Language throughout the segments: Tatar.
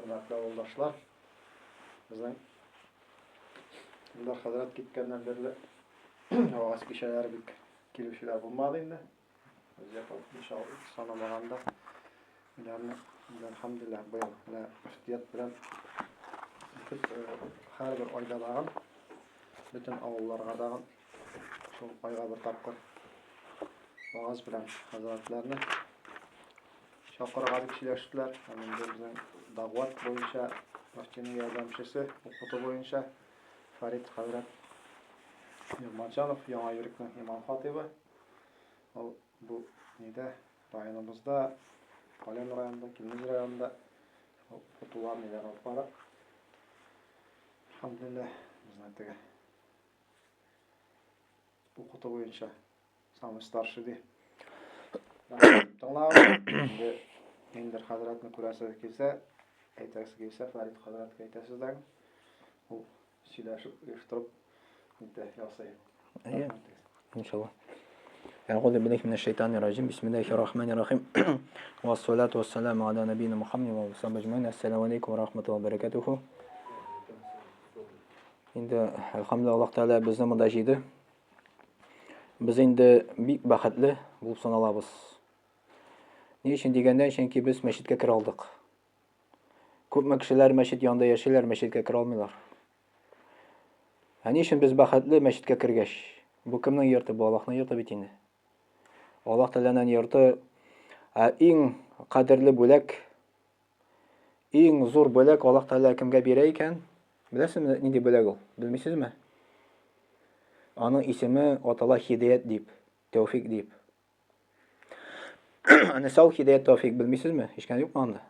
Хөрмәтле авылдашлар, безнең Илдар хәзрәт киткәннән бирле вагаз кичәләре бик килүчеләр булмады инде. Без иншалла санамаганда Илдарны әлхәмдүлилләһ быел менә мөфтият белән һәрбер айда тагын бөтен авылларга тагын шул айга бер тапкыр вагаз белән хәзрәтләрне чакырырга дип сөйләштеләр. Һәм инде безнең дәгъват буенча мөфтинең ярдәмчесе, укыту буенча Фәрит хәзрәт Нигъмәтҗанов, Яңа Йөрекнең имам хатибы. Ул бу нидә районыбызда, Каләм районында, Килмез районында укытулар ниләр алып бара. Әлхәмдүлилләһ, безнең теге укыту буенча самый старший ди. Тыңлагыз. Инде Индер хәзрәтне күрәсегез килсә, әйтәсе килсә, Фәрит хәзрәткә әйтәсез дә. Ул сөйләшеп, оештырып нитә, ясый. Әйе. Иншалла. Әгъузу биллаһи минәш шайтанир раҗим. Бисмиллаһир рахманир рахим. Вассалату вассаламу аля набийна Мухаммад ва алейхи әҗмәин. Ассаламу алейкум ва рахматуллаһи ва баракатуху. Инде әлхәмдүлилләһ Аллаһ Тәгалә безне монда җыйды. Без инде бик бәхетле булып саналабыз. Ни өчен дигәндә, чөнки без мәчеткә керә алдык. Күпме кешеләр мәчет янында яшиләр, мәчеткә керә алмыйлар. Ә ни өчен без бәхетле мәчеткә кергәч? Бу кемнең йорты? Бу Аллаһның йорты бит инде. Аллаһ Тәгаләнең йорты ә иң кадерле бүләк, иң зур бүләк Аллаһ Тәгалә кемгә бирә икән? Беләсезме, нинди бүләк ул? Белмисезме? Аның исеме атала Хидәят дип, Тәүфик дип. Нәрсә ул хидәят тәүфик белмисезме? Ишкән юкмы анда?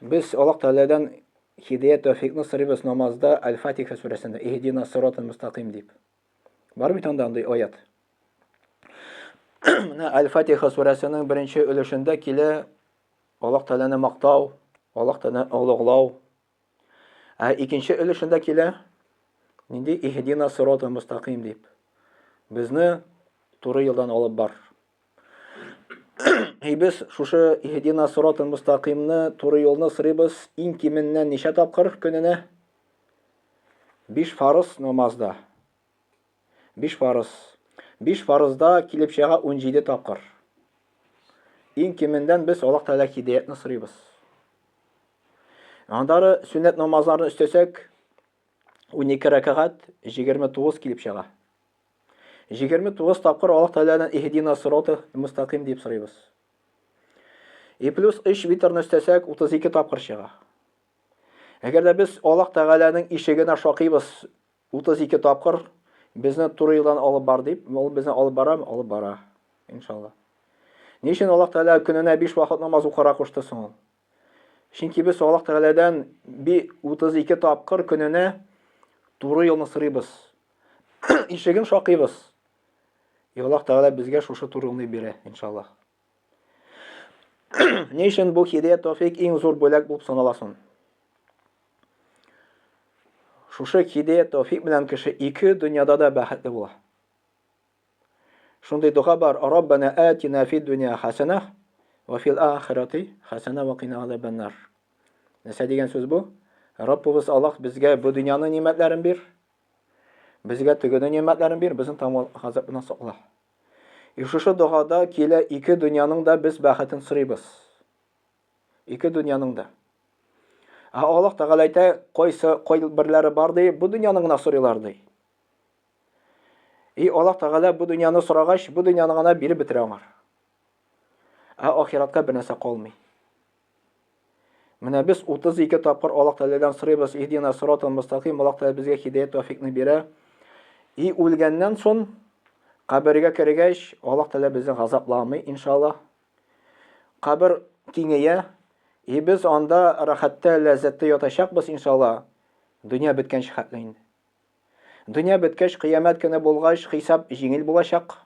Без Аллаһ Тәгаләдән хидәят тәүфикны сорыйбыз намазда Аль-Фатиха сүрәсендә. Иһдина сиратал мустаким дип. Бар бит анда андый аят. Менә Аль-Фатиха сүрәсенең беренче өлешендә килә Аллаһ Тәгаләне мактау, Аллаһ Тәгаләне олуглау. Ә икенче өлешендә килә нинди иһдина сиратал мустаким дип. Безне туры юлдан алып бар. И без шушы иһдина сиратал мустакимны, туры юлны сорыйбыз иң кименнән ничә тапкыр көненә? Биш фарыз намазда. Биш фарыз. Биш фарызда килеп чыга 17 тапкыр. Иң кимендән без Аллаһ Тәгалә һидәятне сорыйбыз. Аннары сөннәт намазларын өстәсәк, 12 рәкәгать 29 килеп чыга. 29 тапкыр Аллаһ Тәгаләдән иһдина сирата мустаким дип сорыйбыз. И плюс 3 витрны өстәсәк, 32 тапкыр чыга. Әгәр дә без Аллаһ Тәгаләнең ишегенә шакыйбыз 32 тапкыр, безне туры юлдан алып бар дип, ул безне алып барамы? Алып бара. Иншалла. Ни өчен Аллаһ Тәгалә көненә 5 вакыт намаз укырга кушты соң ул? Чөнки без Аллаһ Тәгаләдән 32 тапкыр көненә туры юлны сорыйбыз. Ишеген шакыйбыз. И Аллаһ Тәгалә безгә шушы туры юлны бирә, иншаллаһ. Ни өчен бу һидәят тәүфик иң зур бүләк булып санала соң? Шушы һидәят тәүфик белән кеше ике дөньяда да бәхетле була. Шундый дога бар: Раббана атина фид дөнья хасана ва фил ахирати хасана ва кина азабаннар. Нәрсә дигән сүз бу? Раббыбыз Аллаһ безгә бу дөньяның нимәтләрен бир, безгә тегенең нимәтләрен бир, безне тамыл газабыннан сакла. И шушы догада килә ике дөньяның да без бәхетен сорыйбыз. Ике дөньяның да. Ә Аллаһ Тәгалә әйтә, кайсы кайберләре бар ди, бу дөньяны гына сорыйлар ди. И Аллаһ Тәгалә бу дөньяны сорагач, бу дөньяны гына биреп бетерә аңар. Ә ахиратка бер нәрсә калмый. Менә без 32 тапкыр Аллаһ Тәгаләдән сорыйбыз, иһдина сиратал мустаким, Аллаһ Тәгалә безгә һидәят тәүфикны бирә. И үлгәннән соң кабергә кергәч, Аллаһ Тәгалә безне газапламый, иншаллаһ. Кабер киңәя, и без анда рәхәттә, ләззәттә ятачакбыз, иншаллаһ. Дөнья беткәнче хәтле инде. Дөнья беткәч, кыямәт көне булгач, хисап җиңел булачак.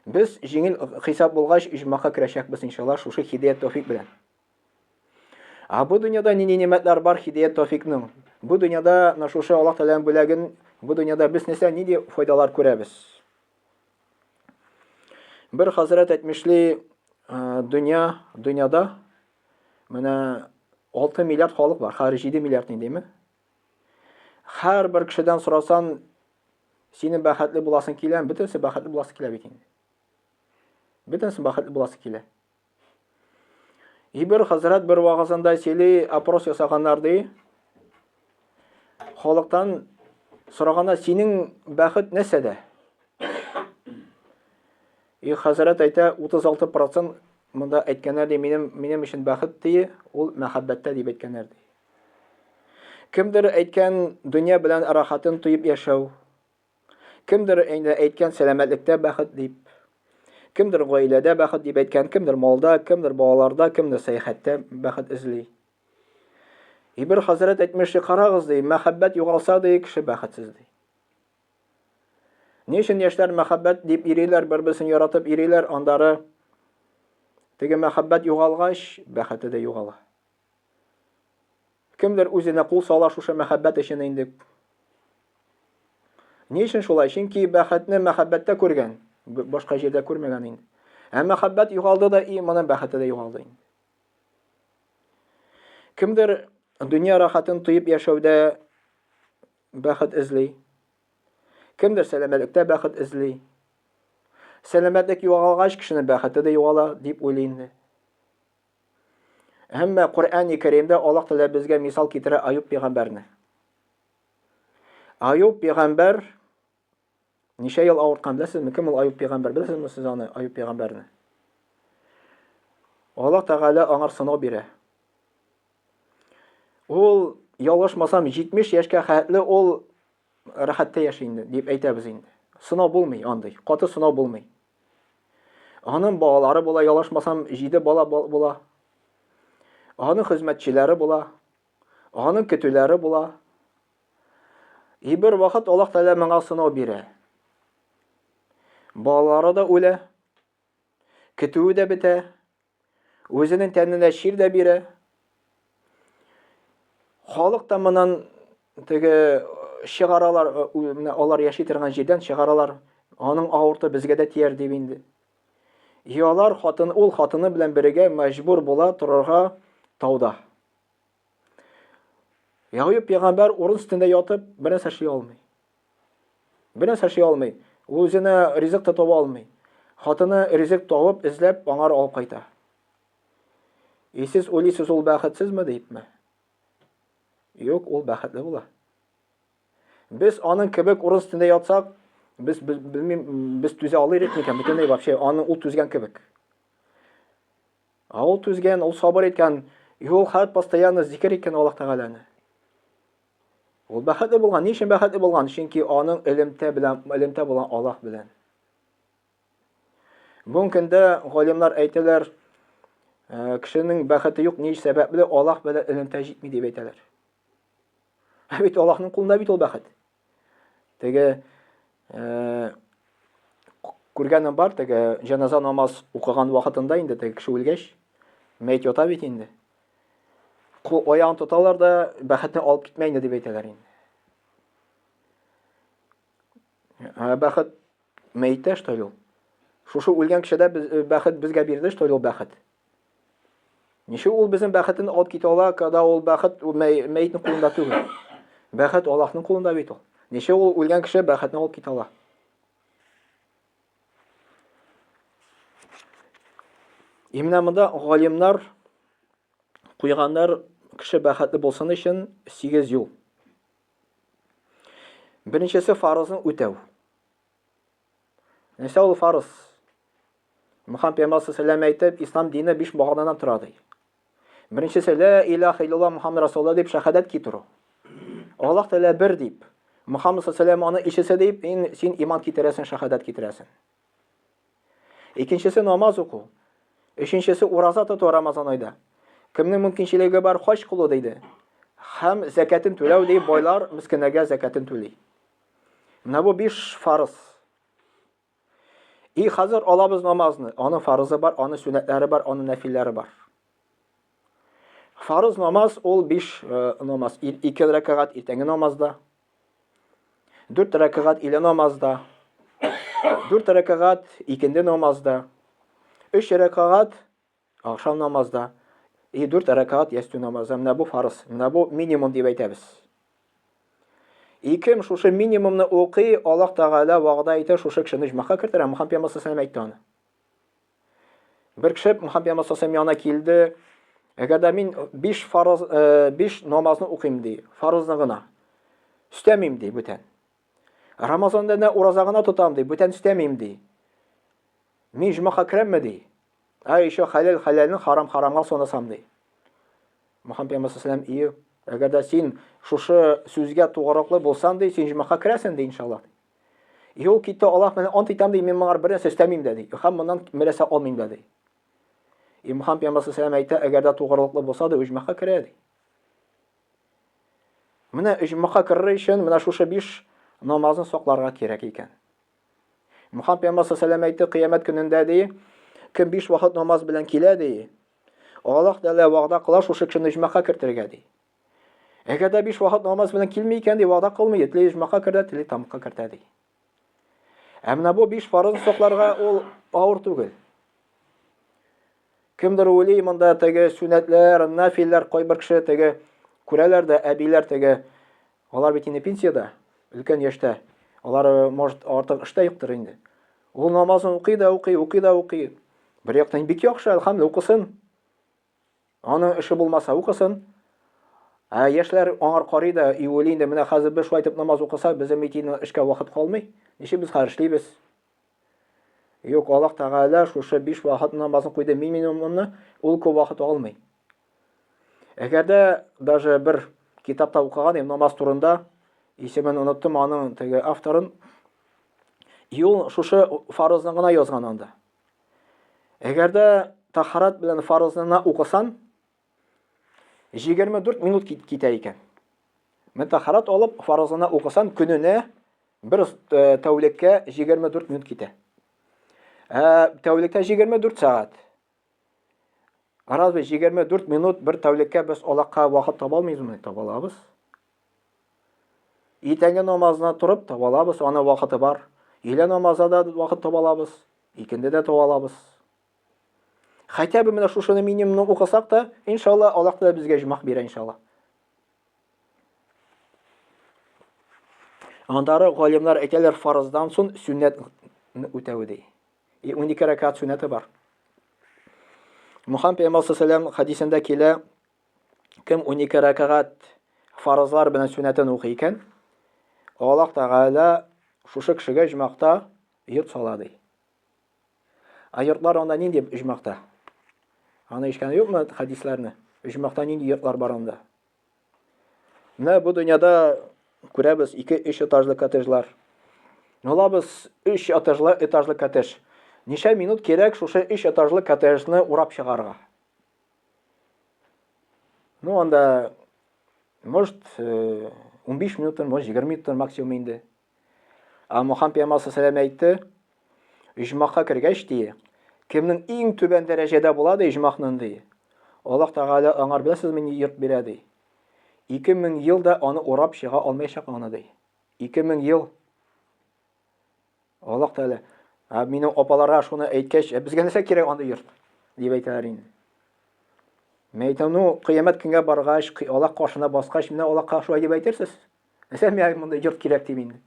Без җиңел хисап булгач, иҗмака керәчәкбез, иншалла, шушы һидәят тәүфик белән. Ә бу дөньяда нинди нимәтләр бар һидәят тәүфикның? Бу дөньяда менә шушы Аллаһ Тәгаләнең бүләген, бу дөньяда без нәрсә, нинди файдалар күрәбез? Бер хәзрәт әйтмешли, дөнья, дөньяда менә 6 миллиард халык бар, хәзер 7 миллиард индеме? Һәрбер кешедән сорасан, синең бәхетле буласың килә, бөтенесе бәхетле буласы килә бит инде. Бөтенесе бәхетле буласы килә. И бер хәзрәт бер вагазында сөйли, опрос ясаганнар ди. Халыктан сораганда, синең бәхет нәрсәдә? И хәзрәт әйтә, 36% монда әйткәннәр ди, минем минем өчен бәхет ди, ул мәхәббәттә дип әйткәннәр ди. Кемдер әйткән дөнья белән рәхәтен тоеп яшәү. Кемдер инде әйткән сәламәтлектә бәхет дип. Кемдер гаиләдә бәхет дип әйткән, кемдер малда, кемдер балаларда, кемдер сәяхәттә бәхет эзли. И бер хәзрәт әйтмешли, карагыз ди, мәхәббәт югалса ди, кеше бәхетсез ди. Ни өчен яшьләр мәхәббәт дип йөриләр, бер-берсен яратып йөриләр, андары теге мәхәббәт югалгач, бәхете дә югала. Кемдер үзенә кул сала шушы мәхәббәт өчен инде. Ни өчен шулай? Чөнки бәхетне мәхәббәттә күргән, башка җирдә күрмәгән инде. Ә мәхәббәт югалды да, и моның бәхете дә югалды инде. Кемдер дөнья рәхәтен тоеп яшәүдә бәхет эзли. Кемдер сәламәтлектә бәхет эзли. Сәламәтлек югалгач, кешенең бәхете дә югала, дип уйлый инде. Әмма Коръәни Кәримдә Аллаһ Тәгалә безгә мисал китерә Аюб пәйгамбәрне. Аюб пәйгамбәр ничә ел авырткан беләсезме? Кем ул Аюб пәйгамбәр? Беләсезме сез аны, Аюб пәйгамбәрне? Аллаһ Тәгалә аңар сынау бирә. Ул ялгышмасам 70 яшькә хәтле ул рәхәттә яши инде, дип әйтәбез инде. Сынау булмый андый, каты сынау булмый. Аның балалары була, ялгышмасам, 7 бала була. Аның хезмәтчеләре була. Аның көтүләре була. И бер вакыт Аллаһ Тәгалә моңа сынау бирә. Балалары да үлә. Көтүе дә бетә. Үзенең тәненә чир дә бирә. Халык та моннан теге чыгаралар, менә алар яши торган җирдән чыгаралар. Аның авырты безгә дә тияр дип инде. И алар хатын, ул хатыны белән бергә мәҗбүр була торырга тауда. Ягъюб пәйгамбәр урын өстендә ятып, бернәрсә эшли алмый. Бернәрсә эшли алмый. Ул үзенә ризык та таба алмый. Хатыны ризык табып, эзләп, аңар алып кайта. И сез уйлыйсыз, ул бәхетсезме дипме? Юк, ул бәхетле була. Без аның кебек урын өстендә ятсак, без, без белмим, без түзә алыр идек микән? Бөтенләй вообще аны ул түзгән кебек. Ә ул түзгән, ул сабыр иткән, и ул хәт постоянно зикер иткән Аллаһ Тәгаләне. Ул бәхетле булган. Ни өчен бәхетле булган? Чөнки аның элемтә белән, элемтә булган Аллаһ белән. Бүгенге көндә галимнәр әйтәләр, э, кешенең бәхете юк, ни сәбәпле Аллаһ белән элемтә җитми дип әйтәләр. Ә бит Аллаһның кулында бит ул бәхет. Теге э, күргәнем бар, теге җаназа намаз укыган вакытында инде теге кеше үлгәч, мәет ята бит инде. Кул аягын тоталар да, бәхетне алып китмә инде дип әйтәләр инде. Ә бәхет мәеттә, что ли ул? Шушы үлгән кешедә без, э, бәхет безгә бирде, что ли ул бәхет? Ничек ул безнең бәхетен алып китә ала, когда ул бәхет мәетнең кулында түгел? Бәхет Аллаһның кулында бит ул. Ничек ул үлгән кеше бәхетне алып китә ала? Именно монда галимнар куйганнар кеше бәхетле булсын өчен 8 юл. Беренчесе фарызны үтәү. Нәрсә ул фарыз? Мөхәммәд пәйгамбәр саллаллаху әйтеп, ислам дине биш баганадан тора ди. Беренчесе ла илаха иллаллах Мухаммад расулуллах дип шәһадәт китерү. Аллаһ Тәгалә бер дип, Мухаммад саллаллаху аны илчесе дип, син иман китерәсең, шәһадәт китерәсең. Икенчесе намаз уку. Өченчесе ураза тоту Рамазан айда. Кемнең мөмкинчелеге бар, хаҗ кылу диде. Һәм зәкәтен түләү ди, байлар мескеннәргә зәкәтен түли. Менә бу биш фарыз. И хәзер алабыз намазны. Аның фарызы бар, аның сөннәтләре бар, аның нәфилләре бар. Фарыз намаз ул биш э, намаз. Ике рәкәгать иртәнге намазда, дүрт рәкәгать илә намазда, дүрт рәкәгать икенде намазда, өч рәкәгать Ахшам намазда. И 4 рәкәгать ястү намазы. Менә бу фарыз. Менә бу минимум дип әйтәбез. И кем шушы минимумны укый, Аллаһ Тәгалә вәгъдә итә, шушы кешене оҗмахка кертер. Мөхәммәд пәйгамбәр саллаллаһу әйтте аны. Бер кеше Мөхәммәд пәйгамбәр саллаллаһу янына килде. Әгәр дә мин 5 фарыз, 5 намазны укыйм ди, фарызны гына. Өстәмим ди бүтән. Рамазанда да ураза гына тотам ди, бүтән өстәмим ди. Мин җомака керәмме ди. А еще хәләл хәләлне харам харамга санасам ди. Мөхәммәд пәйгамбәр саллаллаһу алейһи әгәр дә син шушы сүзгә тугрылыклы булсаң ди, син җомака керәсең ди иншаллаһ. Юл китте, Аллаһ белән ант итәм ди, мин моңар бер нәрсә өстәмим дә ди. Һәм моннан бернәрсә алмыйм да ди. И Мөхәммәд пәйгамбәр саллаллаһу әйтә, әгәр дә тугрылыклы булса ди, оҗмахка керә ди. Менә оҗмахка керер өчен менә шушы биш намазны сакларга кирәк икән. Мөхәммәд пәйгамбәр саллаллаһу әйтте, кыямәт көнендә ди, кем биш вакыт намаз белән килә ди, Аллаһ Тәгалә вәгъдә кыла шушы кешене оҗмахка кертергә ди. Әгәр дә биш вакыт намаз белән килми икән, ди, вәгъдә кылмый, тели оҗмахка кертә, тели тамыкка кертә ди. Ә менә бу биш фарызны сакларга ул авыр түгел. Кемдер уйлый, монда теге сөннәтләр, нафилләр, кайбер кеше теге күрәләр дә, әбиләр теге, алар бит инде пенсиядә, өлкән яшьтә. Алар, может, артык эштә юктыр инде. Ул намазын укый да укый, укый да укый. Бер яктан бик яхшы, әлхәмдүлилләһ, укысын. Аның эше булмаса укысын. Ә яшьләр аңар карый да, и уйлый инде, менә хәзер без шулай итеп намаз укысак, безнең бит инде эшкә вакыт калмый. Ничек без хәзер эшлибез? Юк, Аллаһ Тәгалә шушы биш вакыт намазын куйды, минимумны, ул күп вакыт алмый. Әгәр дә даже бер китапта укыган идем намаз турында, исемен оныттым аның теге авторын. И ул шушы фарызны гына язган анда. Әгәр дә тахарат белән фарызны укысан, 24 минут китә икән. Мен тахарат алып фарызны укысан, көненә бер э, тәүлеккә 24 минут китә. Ә тәүлектә 24 сәгать. Разве 24 минут бер тәүлеккә без Аллаһка вакыт таба алмыйбызмы? Таба алабыз. Иртәнге намазына торып таба алабыз, аны вакыты бар. Өйлә намазына да вакыт таба алабыз, икенде дә таба алабыз. Хотя бы менә шушыны минимумны укысак та, иншалла, Аллаһ та безгә җомах бирә, иншалла. Андары галимнәр әйтәләр, фарыздан соң сөннәт үтәү ди. И 12 рәкәгать сөннәте бар. Мөхәммәд пәйгамбәр саллаллаху хәдисендә килә, кем 12 рәкәгать фарызлар белән сөннәтен укый икән, Аллаһ Тәгалә шушы кешегә җмакта йорт сала ди. Ә йортлар анда нинди җмакта? Аны ишкән юкмы хәдисләрне? Җмакта нинди йортлар бар анда? Менә бу дөньяда күрәбез 2-3 этажлы коттеджлар. Алабыз 3 этажлы этажлы коттедж. Ничә минут кирәк шушы 3 этажлы коттеджны урап чыгарга? Ну, анда, может, 15 минуттыр, может, 20 минуттыр максимум инде. Ә Мөхәммәд пәйгамбәр саллаллаху әйтте, иҗмахка кергәч ди, кемнең иң түбән дәрәҗәдә була ди иҗмахның ди. Аллаһ Тәгалә аңар беләсезме ни йорт бирә ди. 2000 ел да аны урап чыга алмаячак аны ди. 2000 ел. Аллаһ Тәгалә, ә минем апаларга шуны әйткәч, ә безгә нәрсә кирәк андый йорт? дип әйтәләр инде. Мин әйтәм, ну, кыямәт көнгә баргач, Аллаһ каршына баскач, менә Аллаһка шулай дип әйтерсез. Нәрсә миңа монда йорт кирәк дип инде.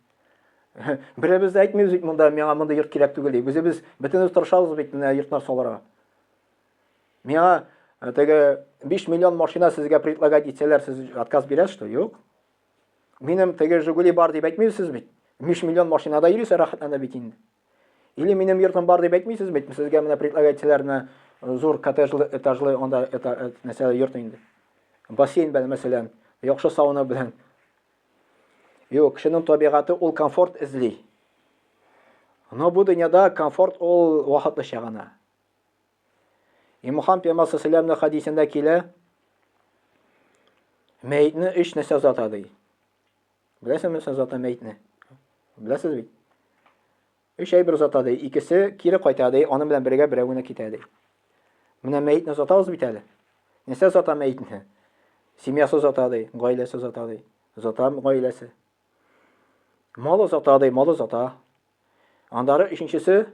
Беребез дә әйтмибез бит монда миңа монда йорт кирәк түгел дип. Үзебез бөтенебез тырышабыз бит менә йортлар салырга. Миңа э, теге 5 миллион машина сезгә предлагать итсәләр, сез отказ бирәсез, что? Юк. Минем теге Жигули бар дип әйтмисез бит. 5 миллион машинада йөрисез рәхәтләнеп бит инде. Или минем йортым бар дип әйтмисез бит. Сезгә менә предлагать итсәләр менә э, зур коттеджлы, этажлы анда это, э, нәрсә йорт инде. Бассейн белән, мәсәлән, яхшы сауна белән. Юк, кешенең табигате ул комфорт эзли. Но бу дөньяда комфорт ул вакытлыча гына. И Мухаммад пәйгамбәр саллаллаху хәдисендә килә, мәетне өч нәрсә озата ди. Беләсезме нәрсә озата мәетне? Беләсез бит? Өч әйбер озата ди. Икесе кире кайта ди, аның белән бергә берәү генә китә ди. Менә мәетне озатабыз бит әле. Нәрсә озата мәетне? Семьясы озата ди, гаиләсе озата ди. Озата гаиләсе. Мал озата ди, мал озата. Андары өченчесе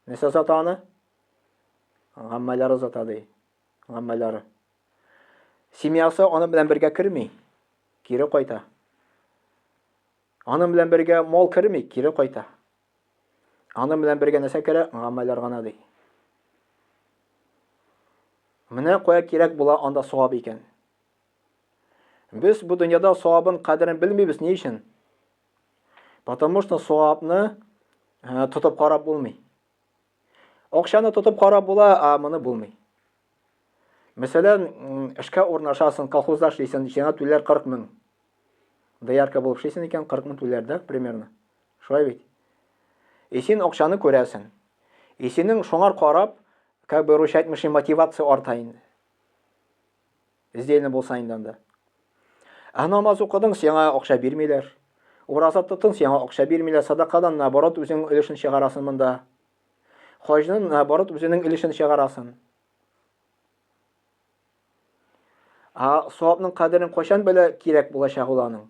нәрсә озата аны? Гаммәләр озата ди. Гаммәләре. Семьясы аның белән бергә керми, кире кайта. Аның белән бергә мал керми, кире кайта. Аның белән бергә нәрсә керә? Гамәлләр гына ди. Менә кая кирәк була анда савап икән. Без бу дөньяда савабын кадерен белмибез. Ни өчен? Потому что савапны э, тотып карап булмый. Акчаны тотып карап була, а моны булмый. Мәсәлән, эшкә урнашасың, колхозда эшлисең, сиңа түләр 40 мең. Доярка булып эшлисең икән, 40 мең түләр, да, примерно. Шулай бит. И син акчаны күрәсең. И синең шуңар карап, как бы русча әйтмешли, мотивация арта инде. Сдельно булса инде анда. Ә намаз укыдың, сиңа акча бирмиләр. Ураза тоттың, сиңа акча бирмиләр. Садакадан наоборот үзең өлешен чыгарасың монда. Хаҗның наоборот үзенең өлешен чыгарасың. Ә савапның кадерен кайчан белә кирәк булачак ул аның?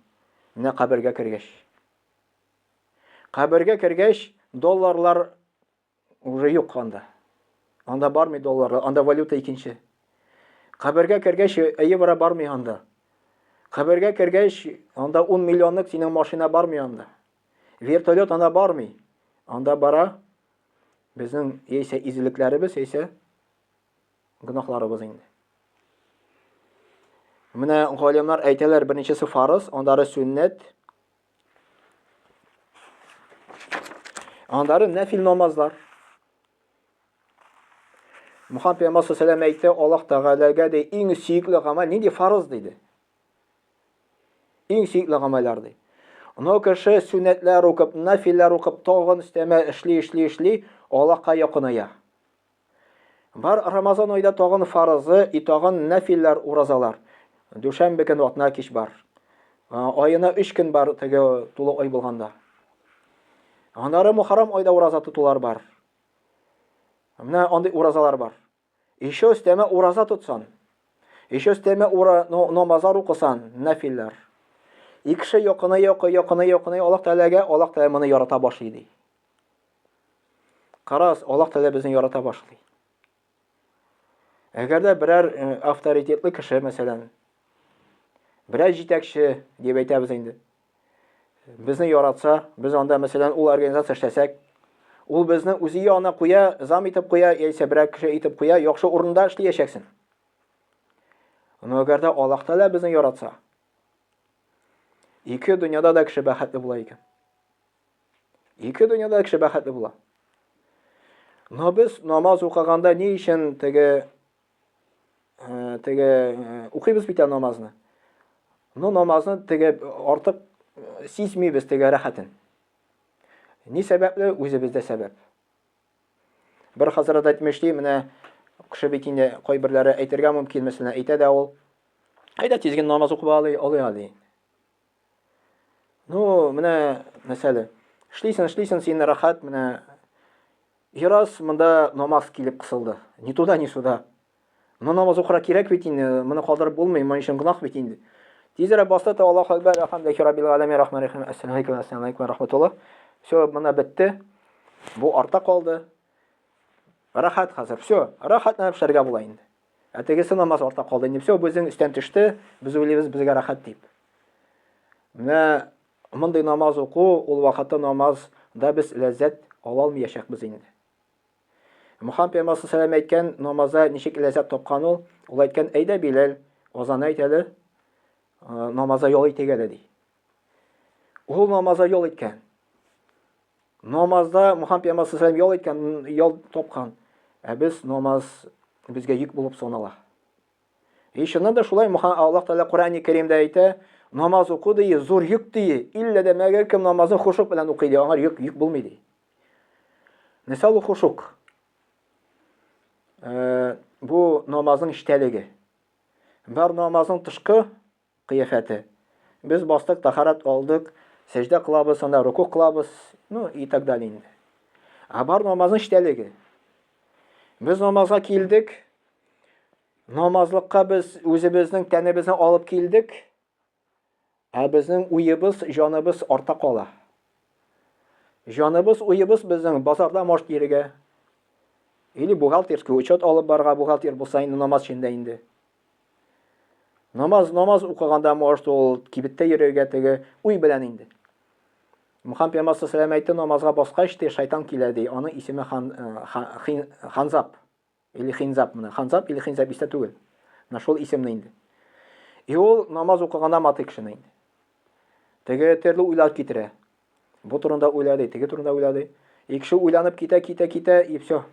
Менә кабергә кергәч. Кабергә кергәч, долларлар Уже юк анда. Анда бармый долларлар, анда валюта икенче. Кабергә кергәч, евро бармый анда. Кабергә кергәч, анда 10 миллионлык синең машина бармый анда. Вертолет анда бармый. Анда бара безнең яисә изгелекләребез, яисә гөнаһларыбыз инде. Менә галимнар әйтәләр, беренчесе фарыз, аннары сөннәт, Аннары нәфил намазлар. Мухаммад пәйгамбәр саллаллаху әйтте, Аллаһ Тәгаләгә ди иң сөекле гамәл нинди фарыз диде. Иң сөекле гамәлләр ди. Но кеше сөннәтләр укып, нәфилләр укып, тагын өстәмә эшли, эшли, эшли, Аллаһка якыная. Бар Рамазан айда тагын фарызы и тагын нәфилләр уразалар. Дүшәмбе көн атна кич бар. Аена 3 көн бар теге тулы ай булганда. Аннары Мухаррам айда ураза тотулар бар. Менә андый уразалар бар. Еще өстәмә ураза тотсан. Еще өстәмә ура, намазлар укысан, нәфилләр. И кеше якыная, якыная, якыная Аллаһ Тәгаләгә, Аллаһ Тәгалә моны ярата башлый ди. Карагыз, Аллаһ Тәгалә безне ярата башлый. Әгәр дә берәр э, авторитетлы кеше, мәсәлән, берәр җитәкче дип әйтәбез инде. Безне яратса, без анда, мәсәлән, ул организация эшләсәк, ул безне үзе янына куя, зам итеп куя, яисә берәр кеше итеп куя, яхшы урында эшләячәксең. Но әгәр дә Аллаһ Тәгалә безне яратса, ике дөньяда да кеше бәхетле була икән. Ике дөньяда кеше бәхетле була. Но без намаз укыганда ни өчен теге э, теге э, укыйбыз бит намазны. Но намазны теге артык э, сизмибез теге рәхәтен. Ни сәбәпле? Үзебездә сәбәп. Бер хәзрәт әйтмешли, менә кеше бит инде кайберләре әйтергә мөмкин, мәсәлән, әйтә дә ул. Әйдә тиз генә намаз укып алый, алый али. Ну, менә мәсәле. Эшлисең, эшлисең, син рәхәт, менә Ярас монда намаз килеп кысылды. Ни туда, ни сюда. Но намаз укырга кирәк бит инде, моны калдырып булмый, моның өчен гөнаһ бит инде. Тизрәк басты та Аллаһу акбар, әлхәмдүлилләһи раббил галәмин, рахман рахим, ассаламу алейкум, ассаламу алейкум, рахматуллаһ. Все, моны бетте. Бу арта калды. Рәхәт хәзер. Все, рәхәтләнеп эшләргә була инде. Ә тегесе намаз арта калды. Инде все, безнең өстән төште, без уйлыйбыз, безгә рәхәт дип. Менә мондый намаз уку, ул вакытта намазда без ләззәт ала алмаячакбыз инде. Мөхәммәд пәйгамбәр саллаллаху әйткән намазда ничек ләззәт тапкан ул? Ул әйткән, әйдә Биләл, азан әйт әле, намазда ял итик әле ди. Ул намазда ял иткән. Намазда Мухаммад пәйгамбәр саллаллаху ял иткән, ял тапкан. Ә без намаз безгә йөк булып санала. И чыннан да шулай Мухаммад Аллаһ Тәгалә Коръәни Кәримдә әйтә, намаз уку ди, зур йөк ди. Иллә дә мәгәр кем намазын хушук белән укый ди, аңар йөк йөк булмый ди. Нәрсә ул хушук? Э, бу намазның эчтәлеге. Бар намазның тышкы кыяфәте. Без бастык, тахарат алдык, сәҗдә кылабыз, анда рукук кылабыз, ну и так далее инде. Ә бар намазның эчтәлеге. Без намазга килдек, намазлыкка без үзебезнең тәнебезне алып килдек, ә безнең уебыз, җаныбыз арта кала. Җаныбыз, уебыз безнең базарда может йөрергә. Или бухгалтерский учет алып барырга, бухгалтер булса инде намаз эчендә инде. Намаз, намаз укыганда может ул кибеттә йөрергә теге уй белән инде. Мөхәммәд пәйгамбәр саллаллаху әйтте, намазга баскач ди, шайтан килә ди. Аның исеме хан, э, хан, Ханзаб или Хинзаб менә. Ханзаб или Хинзаб истә түгел. Менә шул исемне инде. И ул намаз укыганда матый кешене инде. Теге төрле уйлар китерә. Бу турында уйлады, теге турында уйлады. И кеше уйланып китә, китә, китә, и все.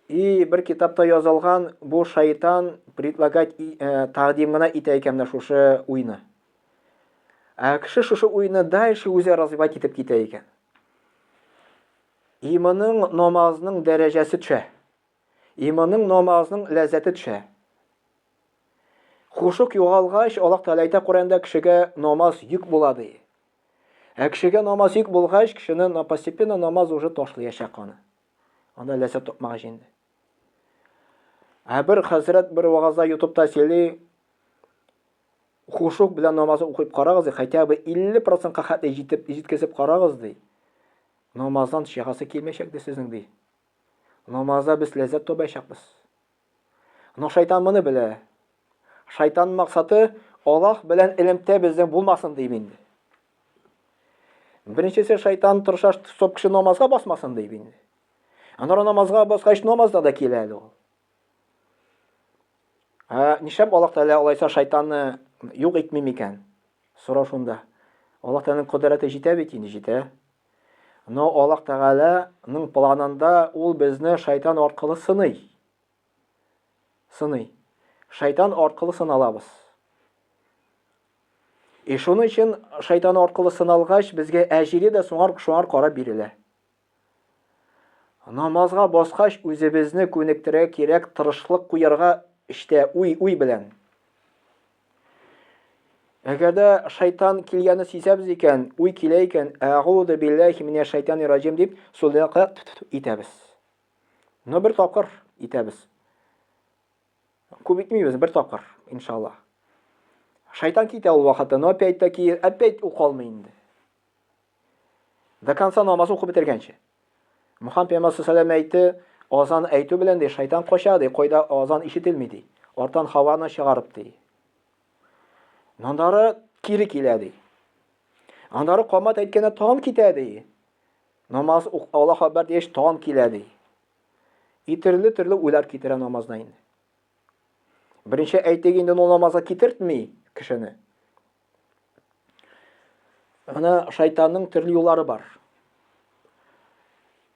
И бер китапта язылган, бу шайтан предлагать э, тәкъдим генә итә икән менә шушы уйны. Ә кеше шушы уйны дальше үзе развивать итеп китә икән. И моның намазның дәрәҗәсе төшә. И моның намазның ләззәте төшә. Хушук югалгач, Аллаһ Тәгалә әйтә Коръәндә кешегә намаз йөк була ди. Ә кешегә намаз йөк булгач, кешене на постепенно намаз уже ташлаячак аны. Анда ләззәт тапмагач инде. Ә бер хәзрәт бер вагазда ютубта сөйли, хушук белән намазы укып карагыз, ди, хотя бы 50%-ка хәтле җитеп, җиткезеп карагыз, ди. Намаздан чыгасы килмәячәк, ди сезнең, ди. Намазда без ләззәт табачакбыз. Но шайтан моны белә. Шайтан максаты Аллаһ белән элемтә безнең булмасын дип инде. Беренчесе шайтан тырыша, чтоб кеше намазга басмасын дип инде. Аннары намазга баскач намазда да килә әле ул. Ә нишләп Аллаһ Тәгалә алайса шайтанны юк итми микән? Сорау шунда. Аллаһ Тәгаләнең кодрәте җитә бит инде, җитә. Но Аллаһ Тәгаләнең планында ул безне шайтан аркылы сыный. Сыный. Шайтан аркылы сыналабыз. И шуның өчен шайтан аркылы сыналгач, безгә әҗире дә соңар шуңар карап бирелә. Намазга баскач, үзебезне күнектерергә кирәк, тырышлык куярга эштә уй уй белән. Әгәр дә шайтан килгәнне сизәбез икән, уй килә икән, әгуду биллахи минә шайтани раҗим дип, сул якка итәбез. Но бер тапкыр итәбез. Күп итмибез, бер тапкыр, иншалла. Шайтан китә ул вакытта, но опять таки, опять ул калмый инде. До конца намаз укып бетергәнче. Мөхәммәд пәйгамбәр саллаллаху әйтте, азан әйтү белән ди, шайтан кача ди, кайда азан ишетелми ди. Арттан һаваны чыгарып ди. Аннары кире килә ди. Аннары камат әйткәндә тагын китә ди. Намаз Аллаһу акбар дигәч тагын килә ди. И төрле-төрле уйлар китерә намазда инде. Беренче әйтик инде ул намазга китертми кешене. Менә шайтанның төрле юллары бар.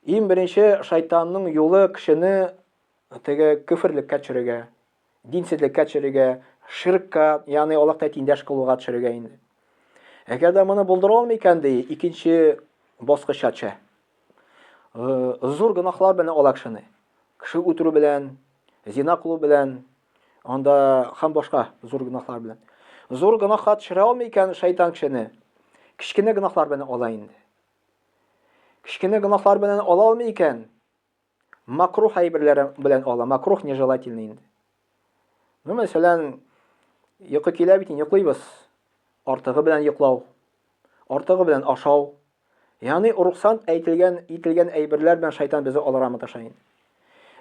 Иң беренче шайтанның юлы кешене теге көферлеккә төшерергә, динсезлеккә төшерергә, ширкка, ягъни Аллаһка тиңдәш кылуга төшерергә инде. Әгәр дә моны булдыра алмый икән, ди, икенче баскычка төшә. Зур гөнаһлар белән ала кешене. Кеше үтерү белән, зина кылу белән, Анда һәм башка зур гөнаһлар белән. Зур гөнаһка төшерә алмый икән шайтан кешене, кечкенә гөнаһлар белән ала инде. Кечкенә гөнаһлар белән ала алмый икән, макрух әйберләре белән ала. Макрух нежелательный инде. Ну, мәсәлән, йокы килә бит, йоклыйбыз. Артыгы белән йоклау, артыгы белән ашау, Ягъни рухсан әйтелгән, ителгән әйберләр белән шайтан безне алырга маташа инде.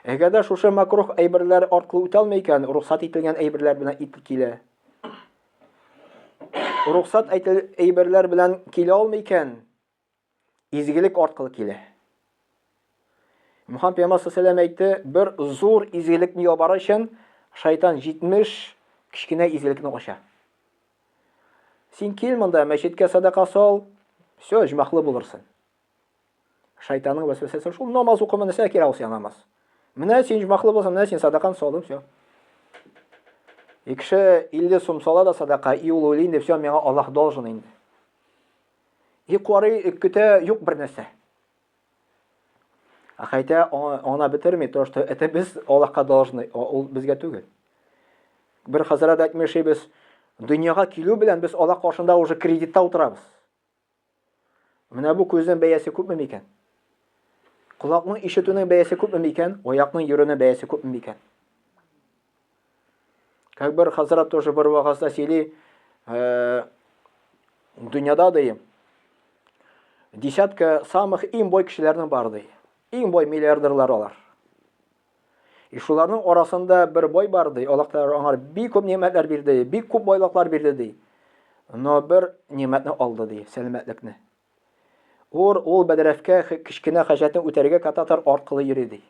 Әгәр дә шушы макрух әйберләр аркылы үтә алмый икән, рухсат ителгән әйберләр белән ит килә. Рухсат әйтел әйберләр белән килә алмый икән, изгелек аркылы килә. Мөхәммәд пәйгамбәр саллаллаху әйтте, бер зур изгелекне ябар өчен шайтан 70 кечкенә изгелекне ача. Син кил монда, мәчеткә садака сал, все, җмахлы булырсың. Шайтанның вәсвәсәсе шул намаз укыма нәрсә кирәк ул сиңа намаз. Менә син җмахлы булсаң, менә син садаканы салдың, все. И кеше 50 сум сала да садака, и ул уйлый инде, все, миңа Аллаһ должен инде. И карый, көтә, юк бер нәрсә. Ә хәйтә аңлап бетерми, то, что это без Аллаһка должны, ул безгә түгел. Бер хәзрәт әйтмеши, без дөньяга килү белән без Аллаһ каршында уже кредитта утырабыз. Менә бу күзнең бәясе күпме микән? Колакның ишетүнең бәясе күпме микән? Аякның йөрүнең бәясе күпме микән? Как бер хәзрәт тоже бер вагазда сөйли, э, дөньяда ди, десятка самых иң бай кешеләрнең бар ди. Иң бай миллиардерлар алар. И шуларның арасында бер бай бар ди, Аллаһ Тәгалә аңар бик күп нимәтләр бирде, бик күп байлыклар бирде ди. Но бер нимәтне алды ди, сәламәтлекне. Ур ул бәдрәфкә кечкенә хаҗәтен үтәргә кататор аркылы йөри ди.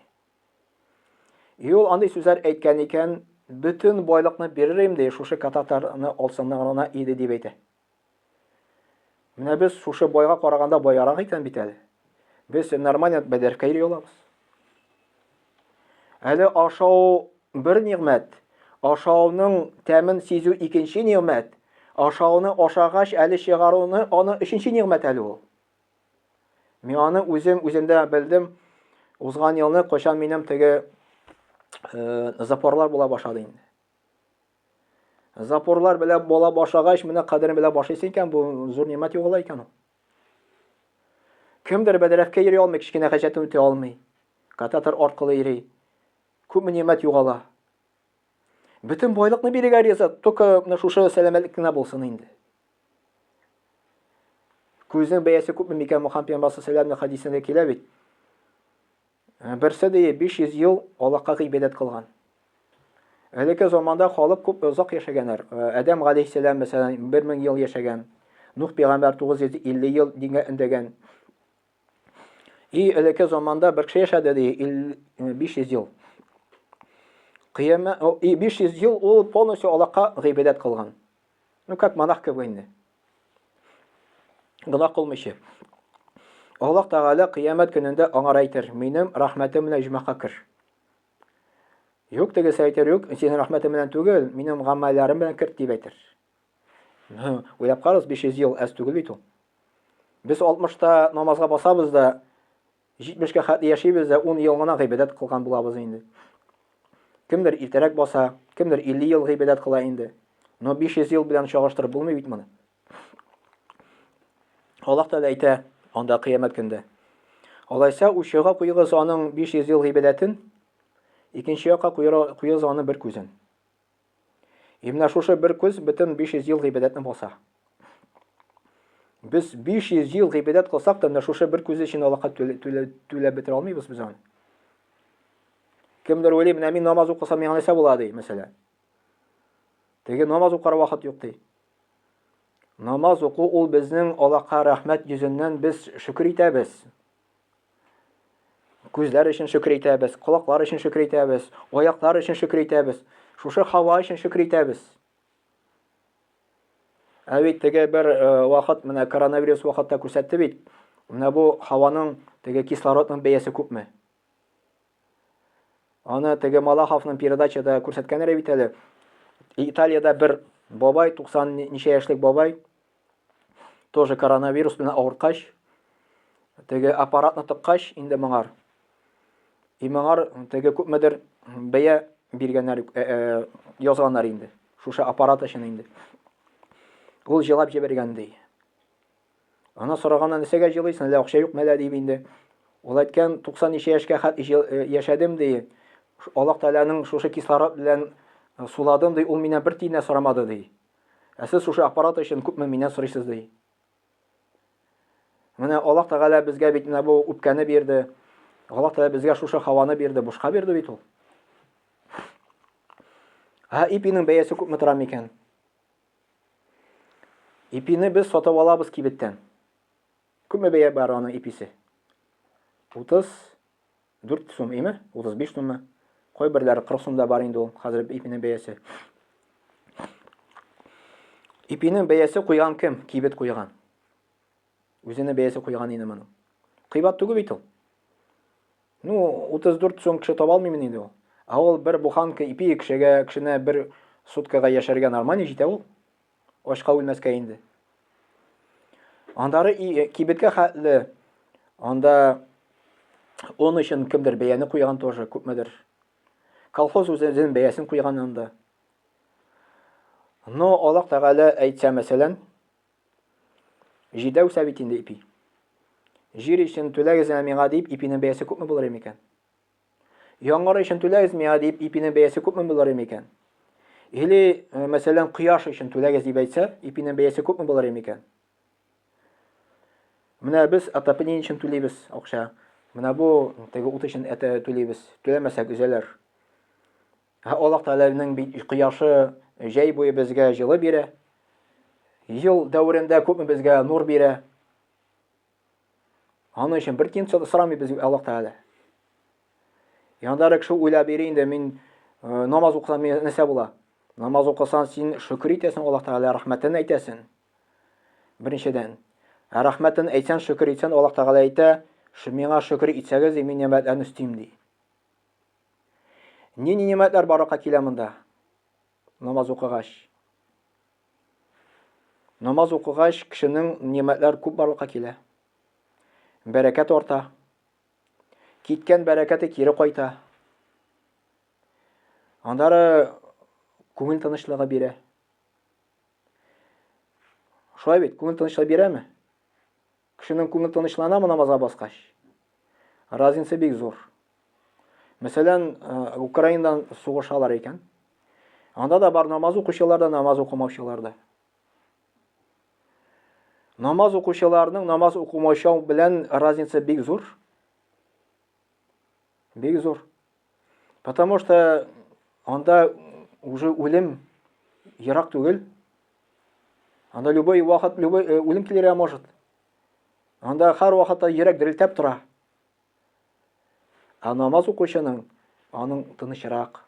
И ул андый сүзләр әйткән икән, бөтен байлыкны бирер идем ди, шушы кататорны алсыннар гына иде дип әйтә. Менә без шушы байга караганда байарак икән бит әле. Без нормально бәдәркә йөри алабыз. Әле ашау бер нигъмәт, ашауның тәмен сизү икенче нигъмәт, ашауны ашагач әле чыгаруны аны өченче нигъмәт әле ул. Мин аны үзем үземдә белдем. Узган елны кайчан минем теге э, запорлар була башлады инде. Запорлар белән була башлагач, менә кадерен белә башлыйсың икән, бу зур нимәт югала икән ул. Кемдер бәдрәфкә йөри алмый, кечкенә хаҗәтен үтә алмый. Кататор аркылы йөри. Күпме нимәт югала. Бөтен байлыкны бирергә риза, только менә шушы сәламәтлек кенә булсын инде. Күзнең бәясе күпме микән Мөхәммәд пәйгамбәр саллаллаһу хәдисендә килә бит. Э, берсе ди 500 ел Аллаһка гыйбадәт кылган. Элекке заманда халык күп озак яшәгәннәр. Э, Адәм галәйһиссәлам мәсәлән 1000 ел яшәгән. Нух пәйгамбәр 950 ел дингә үндәгән. И элекке заманда бер кеше яшәде ди 500 ел. Кыямә и 500 ел ул полностью Аллаһка гыйбадәт кылган. Ну как монах кебек инде. Гөнаһ кылмыйча. Аллаһ Тәгалә кыямәт көнендә аңар әйтер, минем рәхмәтем белән җмахка кер. Юк, тегесе әйтер, юк, синең рәхмәтең белән түгел, минем гамәлләрем белән керт дип әйтер. Уйлап карагыз, 500 ел әз түгел бит ул. Без 60-та намазга басабыз да, 70-кә хәтле яшибез дә, 10 ел гына гыйбадәт кылган булабыз инде. Кемдер иртәрәк баса, кемдер 50 ел гыйбадәт кыла инде. Но 500 ел белән чагыштырып булмый бит моны. Аллаһ Тәгалә әйтә анда кыямәт көндә. Алайса учыга куегыз аның 500 ел гыйбадәтен, икенче якка куегыз аның бер күзен. И менә шушы бер күз бөтен 500 ел гыйбадәтне баса. Без 500 ел гыйбадәт кылсак та, менә шушы бер күз өчен Аллаһка түләп бетерә алмыйбыз без аны. Кемдер уйлый, менә мин намаз укысам, миңа нәрсә була ди, мәсәлән. Теге намаз укыр вакыт юк ди. Намаз уку ул безнең Аллаһка рәхмәт йөзеннән без шөкер итәбез. Күзләр өчен шөкер итәбез, колаклар өчен шөкер итәбез, аяклар өчен шөкер итәбез, шушы һава өчен шөкер итәбез. Ә бит теге бер э, вакыт менә коронавирус вакытта күрсәтте бит. Менә бу һаваның теге кислородның бәясе күпме? Аны теге Малаховның передачада күрсәткәннәр бит әле. Италиядә бер бабай, 90 ничә яшьлек бабай, тоже коронавирус белән авырткач, теге аппаратны тыккач, инде моңар. И моңар теге күпмедер бәя биргәннәр, э, э, язганнар инде. Шушы аппарат өчен инде. Ул җылап җибәргән ди. Ана сораганнан нәрсәгә җылыйсың, әллә акча юк мәлә дип инде. Ул әйткән, 90 ничә яшькә хәт э, яшәдем ди. Аллаһ Тәгаләнең шушы кислород белән э, суладым ди, ул миннән бер тиен дә сорамады ди. Ә сез шушы аппарат өчен күпме миннән сорыйсыз ди. Менә Аллаһ Тәгалә безгә бит менә бу үпкәне бирде. Аллаһ Тәгалә безгә шушы һаваны бирде, бушка бирде бит ул. Ә ипинең бәясе күпме тора микән? Ипине без сатып алабыз кибеттән. Күпме бәя бар аның иписе? 34 сум име? 35 суммы? Кайберләре 40 сум да бар инде ул хәзер ипинең бәясе. Ипинең бәясе куйган кем? Кибет куйган. Үзенең бәясе куйган инде моның. Кыйбат түгел бит ул. Ну, 34 сум кеше таба алмыймын инде ул. Ә ул бер буханка ипи кешегә, кешене бер суткага яшәргә нормально җитә ул. Ачка үлмәскә инде. Андары кибеткә хәтле анда он өчен кемдер бәяне куйган тоже күпмедер. Колхоз үзенең бәясен куйган анда. Но Аллаһ Тәгалә әйтсә, мәсәлән, Җирдә үсә бит инде ипи. Җир өчен түләгез әнә миңа дип, ипинең бәясе күпме булыр микән? Яңгыр өчен түләгез миңа дип, ипинең бәясе күпме булыр микән? Или, э, мәсәлән, кояш өчен түләгез дип әйтсә, ипинең бәясе күпме булыр микән? Менә без отопление өчен түлибез акча. Менә бу теге ут өчен әтә түлибез. Түләмәсәк өзәләр. Аллаһ Тәгаләнең бит кояшы җәй буе безгә җылы бирә. Ел дәверендә күпме безгә нур бирә. Аның өчен бер тиен сорамый без Аллаһ Тәгалә. Янда кеше уйлап йөри инде, мин э, намаз укысам нәрсә була? Намаз укысаң, син шөкер итәсең Аллаһ Тәгалә, рәхмәтен әйтәсең. Беренчедән, ә рәхмәтен әйтсәң, шөкер итсәң, Аллаһ Тәгалә әйтә, миңа шөкер итсәгез, мин нигъмәтләрне өстим ди. Нинди нигъмәтләр барлыкка килә монда? Намаз укыгач. Намаз укыгач, кешенең нигъмәтләр күп барлыкка килә. Бәрәкәт арта. Киткән бәрәкәте кире кайта. Аннары күңел тынычлыгы бирә. Шулай бит, күңел тынычлыгы бирәме? Кешенең күңел тынычланамы намазга баскач? Разница бик зур. Мәсәлән, э, Украинадан сугышалар икән. Анда да бар намаз укучылар да, намаз укымаучылар да. Намаз укучыларның намаз укымаучы белән разница бик зур. Бик зур. Потому что анда уже үлем ерак түгел. Анда любой вакыт любой э, үлем килергә может. Анда һәр вакытта йөрәк дерелтәп тора. Ә намаз укучының аның тынычрак,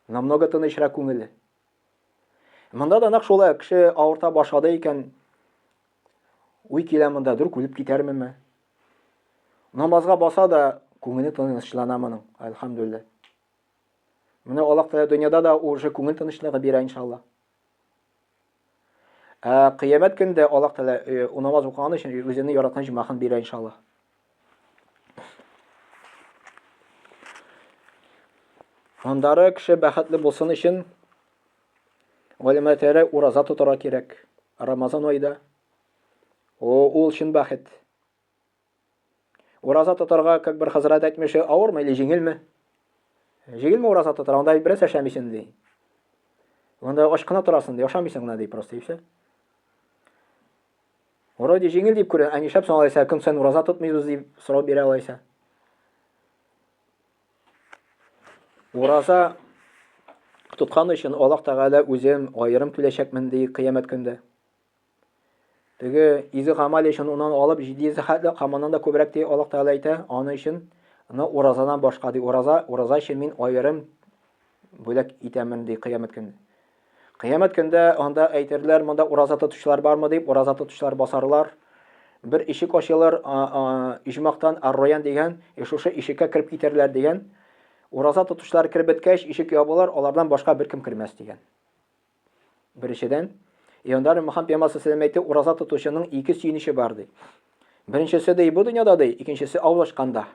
намного тынычрак күңеле. Монда да нәкъ шулай, кеше авырта башлады икән, уй килә монда, дөрк үлеп китәрменме? Намазга баса да күңеле тынычлана моның, әлхәмдүлилләһ. Менә Аллаһ Тәгалә дөньяда да уже күңел тынычлыгы бирә иншалла. Ә кыямәт көндә Аллаһ Тәгалә э, намаз укыган өчен үзенең яраткан җомаһын бирә иншалла. Андары кеше бәхетле булсын өчен галимәләр тәре ураза тотарга кирәк. Рамазан айда. О, ул чын бәхет. Ураза тотарга, как бер хәзрәт әйтмеши, авырмы или җиңелме? Җиңелме ураза тотарга? Анда бераз әшәмисең ди. Анда ач кына торасың ди, ашамыйсың гына ди просто и все. Вроде җиңел дип күрә, ә нишләп соң алайса көн саен ураза тотмыйбыз дип сорау бирә алайса. Ураза тоткан өчен Аллаһ Тәгалә үзем аерым түләчәкмен ди кыямәт көндә. Теге изге гамәл өчен унан алып 700 хәтле һәм аннан да күбрәк ди Аллаһ Тәгалә әйтә, аны өчен но уразадан башка ди. Ураза, ураза өчен мин аерым бүләк итәмен ди кыямәт көндә. Кыямәт көндә анда әйтерләр, монда ураза тотучылар бармы дип, ураза тотучылар басарлар. Бер ишек ачылыр, иҗмактан Ар-Раян дигән, и шушы ишеккә кереп китәрләр дигән. Ураза тотучылар кереп беткәч, ишек ябылыр, алардан башка беркем кермәс дигән. Беренчедән, Иоанндар Мөхәммәд пәйгамбәр саллаллаху әйтте, ураза тотучының ике сөенече бар ди. Беренчесе ди бу дөньяда ди, икенчесе аулашканда.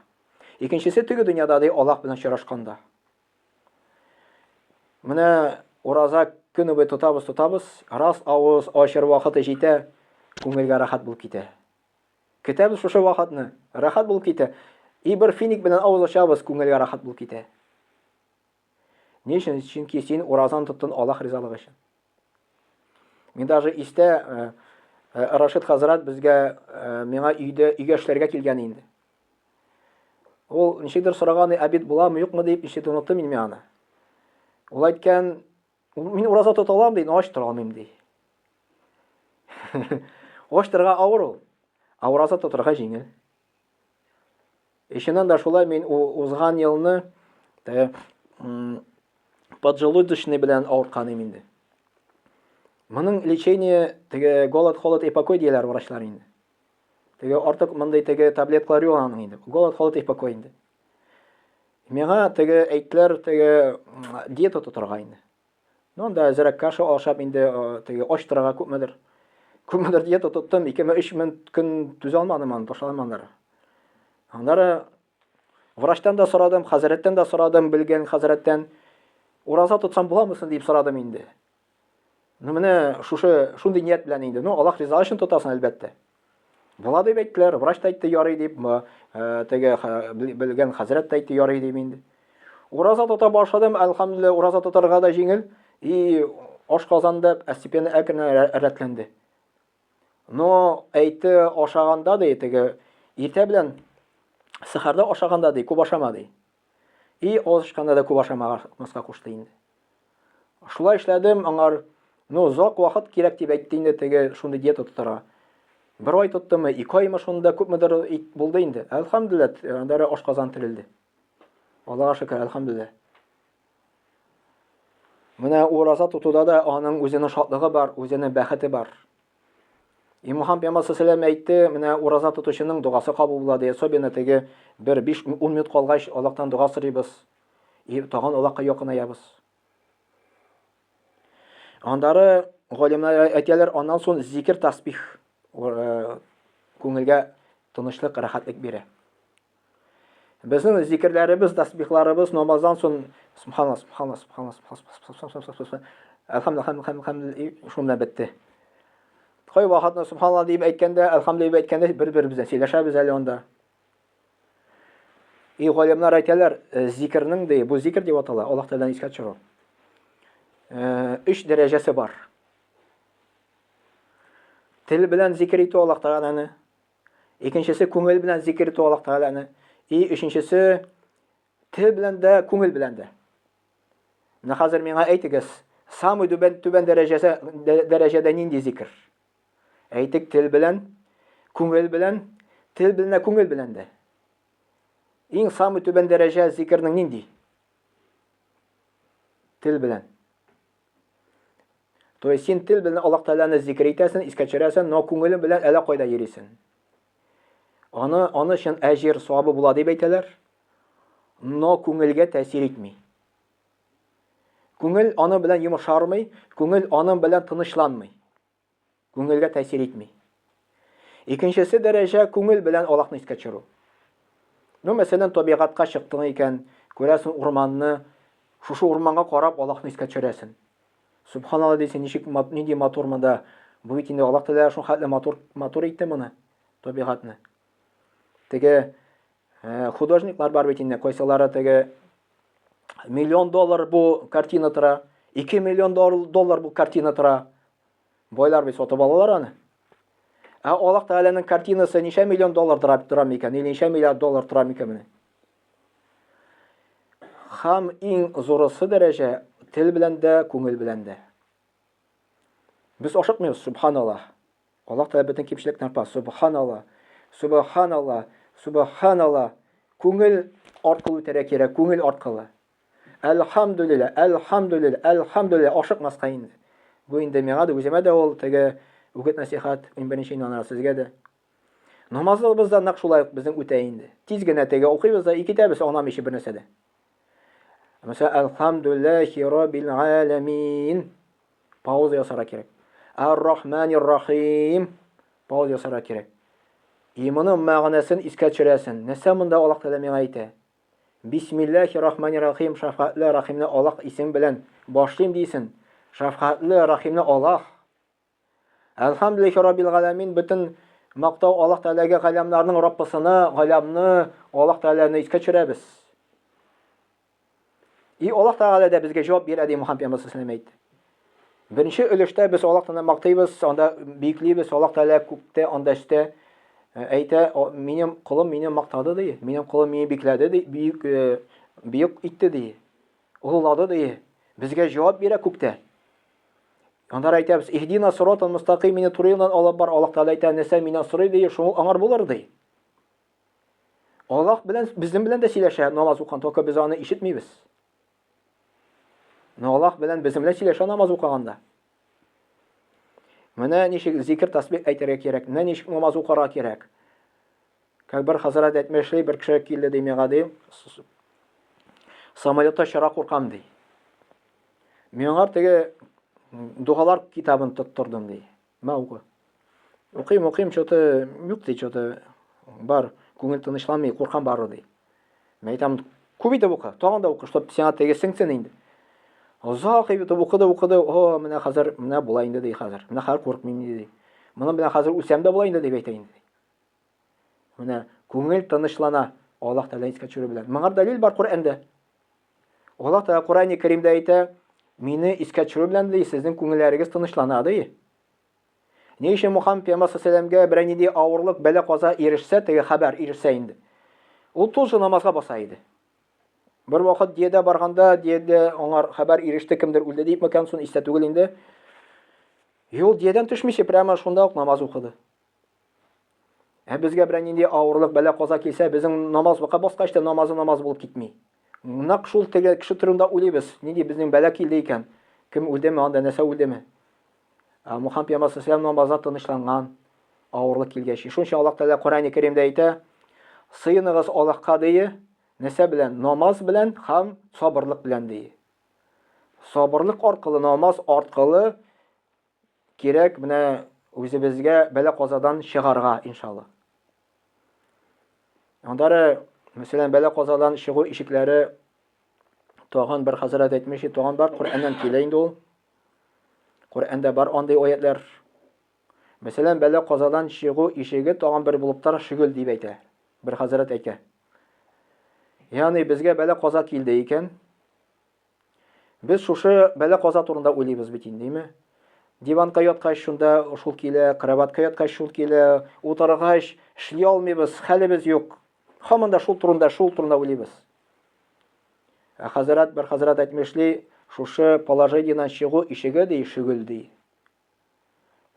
Икенчесе теге дөньяда ди, Аллаһ белән очрашканда. Менә ураза көне буе тотабыз, тотабыз, раз авыз ачыр вакыты җитә, күңелгә рәхәт булып китә. Көтәбез шушы вакытны, рәхәт булып китә. И бер финик белән авыз ачабыз, күңелгә рәхәт булып китә. Ни өчен? Чөнки син уразан тоттың Аллаһ ризалыгы өчен. Мин даже истә э, э, Рашид хәзрәт безгә э, миңа өйдә өйгә эшләргә килгән инде. Ул ничектер сораган, обед буламы, юкмы дип, ничектер оныттым мин аны. Ул әйткән, мин ураза тота алам ди, но ач тора алмыйм ди. Ач торырга авыр ул. Ә ураза тотырга җиңел. Чыннан да шулай мин узган елны поджелудочный белән авырткан идем инде. Моның лечение теге голод, холод и покой диләр врачлар инде. Теге артык мондый теге таблеткалар юк аның инде. Голод, холод и покой инде. Миңа теге әйттеләр, теге диета тотарга инде. Ну, анда әзерәк каша ашап инде теге ач торырга күпмедер. Күпмедер диета тоттым, 2-ме 3 мең көн түзә алмадым аны, ташладым аннары. Аннары врачтан да сорадым, хәзрәттән дә сорадым, белгән хәзрәттән. Ураза тотсам буламы соң дип сорадым инде. Ну, менә шушы шундый ният белән инде. Ну, Аллаһ ризалыгы өчен тотасың, әлбәттә. Була дип әйттеләр, врач та әйтте ярый дип, э, теге белгән хәзрәт тә әйтте ярый дип инде. Ураза тота башладым, әлхәмдүлилләһ, ураза тотарга да җиңел. И аш казанда постепенно әкрен рәтләнде. Но әйтте ашаганда ди, теге иртә белән сәхәрдә ашаганда ди, күп ашама ди. И авыз ачканда да күп ашамаска кушты инде. Шулай эшләдем, аңар, ну, озак вакыт кирәк дип әйтте инде теге шундый диета тотарга. Бер ай тоттымы, ике аймы шунда күпмедер булды инде. Әлхәмдүлилләһ, андары ашказан терелде. Аллага шөкер, әлхәмдүлилләһ. Менә ураза тотуда да аның үзенең шатлыгы бар, үзенең бәхете бар. И Мухаммад пәйгамбәр саллаллаху әйтте, менә ураза тотучының догасы кабул була ди. Особенно теге бер 5-10 минут калгач Аллаһтан дога сорыйбыз. И тагын Аллаһка якынаябыз. Андары галимнәр әйтәләр, аннан соң зикер тасбих э, күңелгә тынычлык, рәхәтлек бирә. Безнең зикерләребез, тасбихларыбыз намаздан соң субханалла, субханалла, субханалла, субханалла, субханалла, әлхәмдүлилләһ, әлхәмдүлилләһ, шуның белән бетте. Кай вакытны субханалла дип әйткәндә, әлхәмдүлилләһ дип әйткәндә бер-беребездән сөйләшәбез әле анда. И галимнәр әйтәләр, э, зикернең ди, бу зикер дип атала, Аллаһ Тәгаләне искә төшерү. Э, өч дәрәҗәсе бар. Тел белән зикер итү Аллаһ Тәгаләне, Икенчесе күңел белән зикер итү Аллаһ Тәгаләне. И өченчесе тел белән дә, күңел белән дә. Менә хәзер миңа әйтегез, самый түбән түбән дәрәҗәсе дәрәҗәдә нинди зикер? Әйтик, тел белән, күңел белән, тел белән дә, күңел белән дә. Иң самый түбән дәрәҗә зикернең нинди? Тел белән. То есть син тел белән Аллаһ Тәгаләне зикер итәсең, искә төшерәсең, но күңелең белән әллә кайда йөрисең. Аны аны чын әҗир савабы була дип әйтәләр, но күңелгә тәэсир итми. Күңел аны белән йомшармый, күңел аның белән тынычланмый. Күңелгә тәэсир итми. Икенчесе дәрәҗә күңел белән Аллаһны искә төшерү. Ну, мәсәлән, табигатькә чыктың икән, күрәсең урманны, шушы урманга карап Аллаһны искә төшерәсең. Субханалла дисең, ничек нинди матур монда. Бу бит инде Аллаһ Тәгалә шул хәтле матур матур итте моны, табигатьне. Теге э, художниклар бар бит инде, кайсылары теге миллион доллар бу картина тора, 2 миллион доллар бу картина тора. Байлар бит сатып алалар аны. Ә Аллаһ Тәгаләнең картинасы ничә миллион доллар тора, тора микән? Или ничә миллиард доллар тора микән менә? Хам иң зурысы дәрәҗә тел белән дә, күңел белән дә. Без ашыкмыйбыз, субханаллаһ. Аллаһ Тәгалә бөтен кимчелектән пак. Субханаллаһ. Субханаллаһ. Субханаллаһ. Күңел аркылы үтәргә кирәк, күңел аркылы. Әлхәмдүлилләһ, әлхәмдүлилләһ, әлхәмдүлилләһ, ашыкмаска инде. Бу инде миңа да, үземә дә ул теге үгет нәсихәт, иң беренче инде аннары сезгә дә. Намазыбыз да нәкъ шулай ук безнең үтә инде. Тиз генә теге укыйбыз да и китәбез, аңламыйча бер нәрсә дә. Мәсәлән, әлхәмдүлилләһи раббил галәмин. Пауза ясарга кирәк. Ар-Рахманир Рахим. Пауза ясарга кирәк. И моның мәгънәсен искә төшерәсең. Нәрсә монда Аллаһ Тәгалә миңа әйтә? Бисмилләһи рахмани рахим, шәфкатьле, рәхимле Аллаһ исеме белән башлыйм дисен. Шәфкатьле, рәхимле Аллаһ. Әлхәмдүлилләһи раббил галәмин, бөтен мактау Аллаһ Тәгаләгә, галәмнәрнең Раббысына, галәмне Аллаһ Тәгаләне искә төшерәбез. И Аллаһ Тәгалә дә безгә җавап бирә, ди Мухаммад пәйгамбәр саллаллаху алейһи әйтте. Беренче өлештә без Аллаһ Тәгаләне мактыйбыз, анда биеклибез, Аллаһ Тәгалә күктә, анда өстә э, әйтә, минем колым мине мактады ди, минем колым мине бикләде ди, бөек э, бөек итте ди, олылады ди. Безгә җавап бирә күктә. Аннары әйтәбез, иһдина сиратал мустаким, мине туры юлдан алып бар. Аллаһ Тәгалә әйтә, нәрсә миннән сорый ди, шул аңар булыр ди. Аллаһ белән безнең белән дә сөйләшә намаз укыган, только без аны ишетмибез. Но Аллаһ белән безнең белән сөйләшә намаз укыганда. Менә ничек зикр тасбих әйтергә кирәк, менә ничек намаз укырга кирәк. Как бер хәзрәт әйтмешли, бер кеше килде ди миңа ди, самолетта чыра куркам ди. Мин аңар теге дугалар китабын тоттырдым ди. Мә укы. Укыйм, укыйм, что-то юк ди, что-то бар, күңел тынычланмый, куркам бары ди. Мин әйтәм, күп итеп укы, тагын да укы, чтоб сиңа теге сеңсен инде. Озак итеп укыды, укыды, о, менә хәзер, менә була инде ди хәзер. Менә хәзер куркмыйм инде ди. Моның белән хәзер үлсәм дә була инде дип әйтә инде. Менә күңел тынычлана Аллаһ Тәгалә искә төшерү белән. Моңа дәлил бар Коръәндә. Аллаһ Тәгалә Коръәни Кәримдә әйтә, мине искә төшерү белән ди, сезнең күңелләрегез тынычлана ди. Ни өчен Мухаммад пәйгамбәр саллаллаху берәр нинди авырлык, бәла каза ирешсә, теге хәбәр ирешсә инде. Ул тоже намазга баса иде. Бер вакыт диядә барганда, диядә аңар хәбәр иреште, кемдер үлде дип микән, сон истә түгел инде. Юл диядән төшмичә прямо шунда ук намаз укыды. Ә безгә берәр нинди авырлык, бәла каза килсә, безнең намаз бака баскач та намазы намаз булып китми. Нәкъ шул теге кеше турында уйлыйбыз. Нинди безнең бәла килде икән? Кем үлдеме, анда нәрсә үлдеме? Ә Мухаммад пәйгамбәр саллаллаху намазда тынычланган, авырлык килгәч. Шуның өчен Аллаһ Тәгалә Коръәни Кәримдә әйтә: "Сыеныгыз Аллаһка дие, нәрсә белән? Намаз белән һәм сабырлык белән дие." Сабырлык аркылы, намаз аркылы кирәк менә үзебезгә бәла-казадан чыгарга, иншалла. Аннары, мәсәлән, бәла-казадан чыгу ишекләре тагын бер хәзрәт әйтмешли, тагын бар Коръәннән килә инде ул. Коръәндә бар андый аятлар. Мәсәлән, бәла-казадан чыгу ишеге тагын бер булып тора, шөгел дип әйтә. Бер хәзрәт әйтә. Ягъни безгә бәла-каза килде икән, Без шушы бәла-каза турында уйлыйбыз бит инде, димме? Диванка яткач шунда шул килә, кроватька яткач шул килә, утыргач эшли алмыйбыз, хәлебез юк. Һаман да шул турында, шул турында уйлыйбыз. Ә хәзрәт бер хәзрәт әйтмешли, шушы положениедән чыгу ишеге ди, шөгел ди.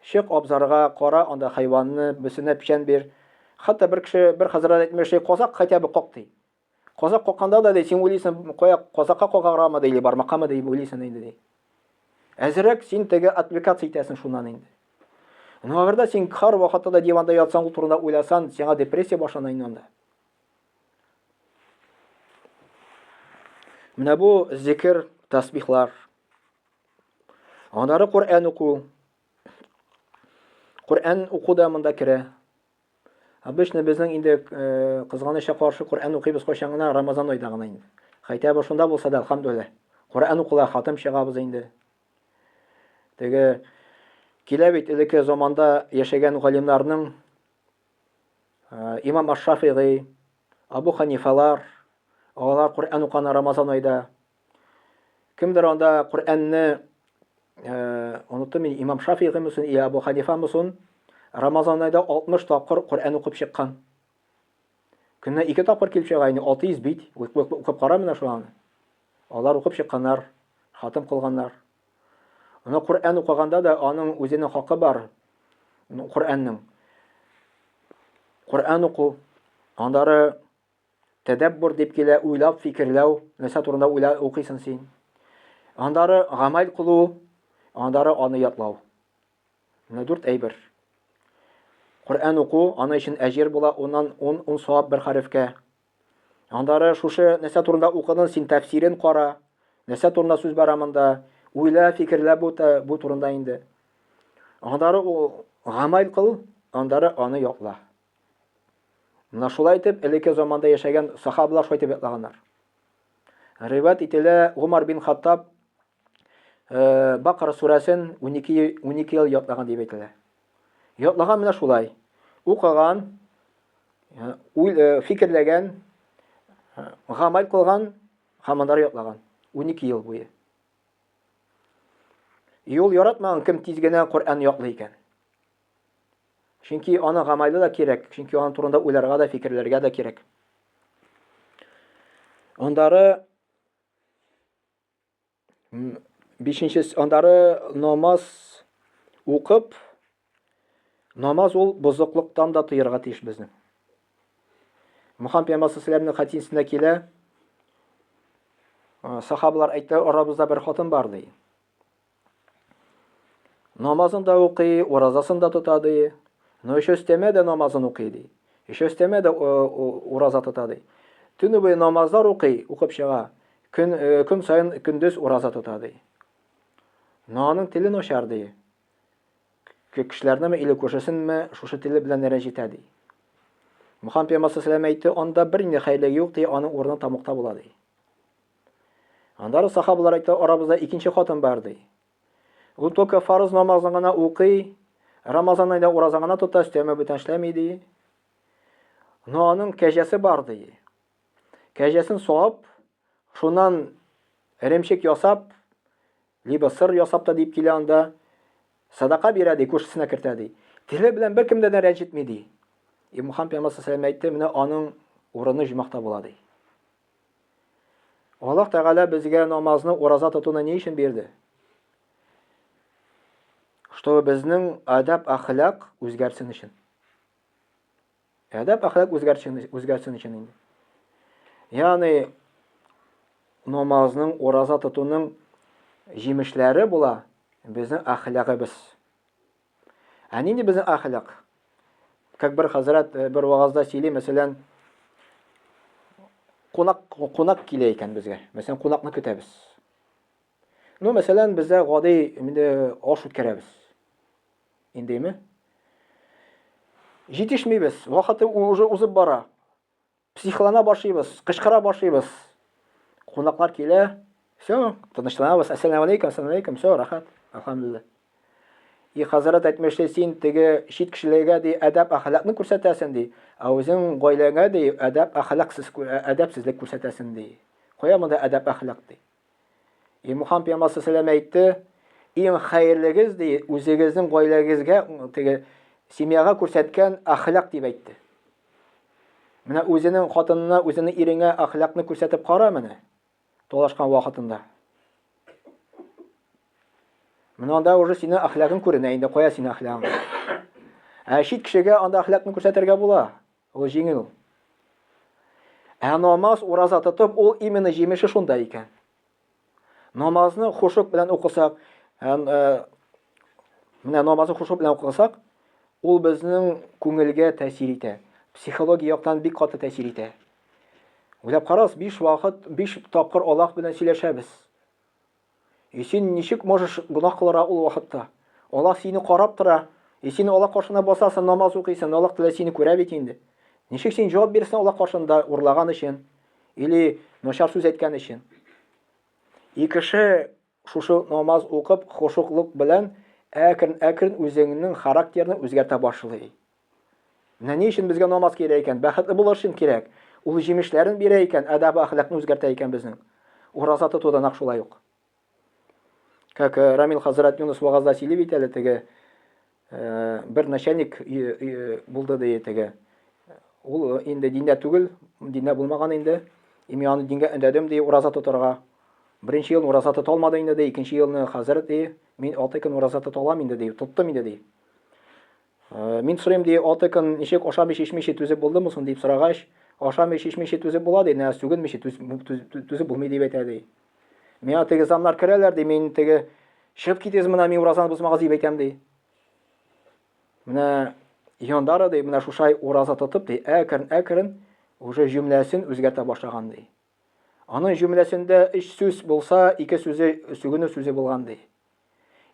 Чык абзарга, кара анда хайванны, бесенә печән бир. Хәтта бер кеше, бер хәзрәт әйтмешли, казак хотя бы как ди. Казак какканда да ди, син уйлыйсың, кая казакка какаргамы ди, или бармаккамы ди, уйлыйсың инде ди. Әзерәк син теге отвлекаться итәсең шуннан инде. Но әгәр дә син һәр вакытта да диванда ятсаң, ул турында уйласаң, сиңа депрессия башлана инде анда. Менә бу зикер, тасбихлар. Аннары Коръән уку. Коръән уку да монда керә. Обычно безнең инде э, кызганычка каршы Коръән укыйбыз кайчан гына Рамазан айда гына инде. Хотя бы шунда булса да, алхамдулилла. Коръән укыла, хатым чыгабыз инде. Теге килә бит элекке заманда яшәгән галимнарның э, Имам Аш-Шафигый, Абу Ханифалар, алар Коръән укыган Рамазан айда. Кемдер анда Коръәнне э, оныттым мин, Имам Шафигый мөсен или Абу Ханифа мөсен, Рамазан айда 60 тапкыр Коръән укып чыккан. Көненә ике тапкыр килеп чыга, инде 600 бит. Укып кара менә шуны. Алар укып чыкканнар, хатым кылганнар. Аны Коръән укыганда да аның үзенең хакы бар. Коръәннең. Коръән уку, аннары Тәдәббур дип килә, уйлап, фикерләү, нәрсә турында уйла укыйсың син. Аннары гамәл кылу, аннары аны ятлау. Менә дүрт әйбер. Коръән уку, аны өчен әҗир була, уннан ун, ун савап бер хәрефкә. Аннары шушы нәрсә турында укыдың, син тәфсирен кара. Нәрсә турында сүз бара монда? Уйла, фикерлә бу, бу турында инде. Аннары ул гамәл кыл, аннары аны ятла. Менә шулай итеп, элекке заманда яшәгән сахабалар шулай итеп ятлаганнар. Риват ителә, Гумар бин Хаттаб э, Бакара сүрәсен 12, 12 ел ятлаган дип әйтелә. Ятлаган менә шулай. Укыган, э, э, фикерләгән, гамәл кылган һәм аннары ятлаган. 12 ел буе. Юл яратмаган кем тиз генә Коръән ятлый икән. Чөнки аны гамәле дә кирәк, чөнки аның турында уйларга да, фикерләргә дә кирәк. Андары бишенче, андары намаз укып, намаз ул бозыклыктан да тыярга тиеш безне. Мөхәммәд пәйгамбәр саллаллаху хәдисендә килә, сахабалар әйтте, арабызда бер хатын бар ди. Намазын да укый, уразасын да тота ди. Но еще өстәмә дә намазын укый ди. Еще өстәмә дә ураза тота ди. Төне буе намазлар укый, укып чыга. Көн, э, көн саен көндез ураза тота ди. Но аның теле начар ди. Кешеләрнеме или күршесенме шушы теле белән рәнҗетә ди. Мөхәммәд пәйгамбәр саллаллаху әйтте, анда бер инде хәерле юк ди, аның урыны тамукта була ди. Аннары сахабалар әйтте, арабызда икенче хатын бар ди. Ул только фарыз намазын гына укый, Рамазан айда ураза гына тота, өстәмә бүтән эшләми ди. Но аның кәҗәсе бар ди. Кәҗәсен савып, шуннан эремчек ясап, либо сыр ясап та дип килә анда, садака бирә ди, күршесенә кертә ди. Теле белән беркемдә дә рәнҗетми ди. И Мухаммад пәйгамбәр саллаллаху әйтте, менә аның урыны җомахта була ди. Аллаһ Тәгалә безгә намазны, ураза тотуны ни өчен бирде? Чтобы безнең әдәп әхлак үзгәрсен өчен. Әдәп әхлак үзгәрсен, үзгәрсен өчен инде. Ягъни намазның, ураза тотуның җимешләре була безнең әхлагыбыз. Ә нинди безнең әхлак? Как бер хәзрәт э, бер вагазда сөйли, мәсәлән, кунак кунак килә икән безгә. Мәсәлән, кунакны көтәбез. Ну, мәсәлән, бездә гади инде аш үткәрәбез. Индеме? Җитешмибез, вакыты уже узып бара. Психлана башлыйбыз, кычкыра башлыйбыз. Кунаклар килә, все, тынычланабыз. Әссәламу алейкум, әссәламу алейкум, все, рәхәт, әлхәмдүлилләһ. И хәзрәт әйтмешли, син теге чит кешеләргә ди әдәп әхлакны күрсәтәсең ди, ә үзең гаиләңә ди әдәп әхлаксыз әдәпсезлек күрсәтәсең ди. Кая монда әдәп әхлак ди. И Мухаммад пәйгамбәр саллаллаху әйтте, иң хәерлегез ди, үзегезнең гаиләгезгә теге семьяга күрсәткән әхлак дип әйтте. Менә үзенең хатынына, үзенең иреңә әхлакны күрсәтеп кара менә. Талашкан вакытында. Менә анда уже синең әхлагың күренә инде, кая синең әхлагың. Ә чит кешегә анда әхлакны күрсәтергә була. Ул җиңел ул. Ә намаз, ураза тотып, ул именно җимеше шунда икән. Намазны хушук белән укысак, һәм э, менә намазны хушук белән укысак, ул безнең күңелгә тәэсир итә. Психология яктан бик каты тәэсир итә. Уйлап карагыз, биш вакыт, биш тапкыр Аллаһ белән сөйләшәбез. И син ничек можешь гөнаһ кылырга ул вакытта? Аллаһ сине карап тора. И син Аллаһ каршына басасың, намаз укыйсың, Аллаһ Тәгалә сине күрә бит инде. Ничек син җавап бирсең Аллаһ каршында урлаган өчен или начар сүз әйткән өчен? И кеше шушы намаз укып, хошуклык белән әкрен-әкрен үзеңнең характерны үзгәртә башлый. Менә ни өчен безгә намаз кирәк икән? Бәхетле булыр өчен кирәк. Ул җимешләрен бирә икән, әдәб әхлакны үзгәртә икән безнең. Ураза тоту да нәкъ шулай ук. Как э, Рамил хәзрәт Юнус вагазда сөйли бит әле теге э, бер начальник булды ди теге. Ул инде диндә түгел, диндә булмаган инде. И мин аны дингә өндәдем ди, ураза тотарга. Беренче елны ураза тота алмады инде ди, икенче елны хәзрәт ди, мин 6 көн ураза тота алам инде ди, тоттым инде ди. Э, мин сорыйм, ди, алты көн ничек ашамый-чишмичә түзеп булдымы соң, дип сорагач, ашамый-чишмичә түзеп була, ди, нә сүгенмичә түзеп булмый, дип әйтә, ди. Миңа теге замнар керәләр, ди, мин теге чыгып китегез менә, мин уразаны бозмагыз, дип әйтәм, ди. Менә яндары, ди, менә шушай ураза тотып, ди, әкрен-әкрен уже җөмләсен үзгәртә башлаган, ди. Аның җөмләсендә өч сүз булса, ике сүзе сүгенү сүзе булган, ди.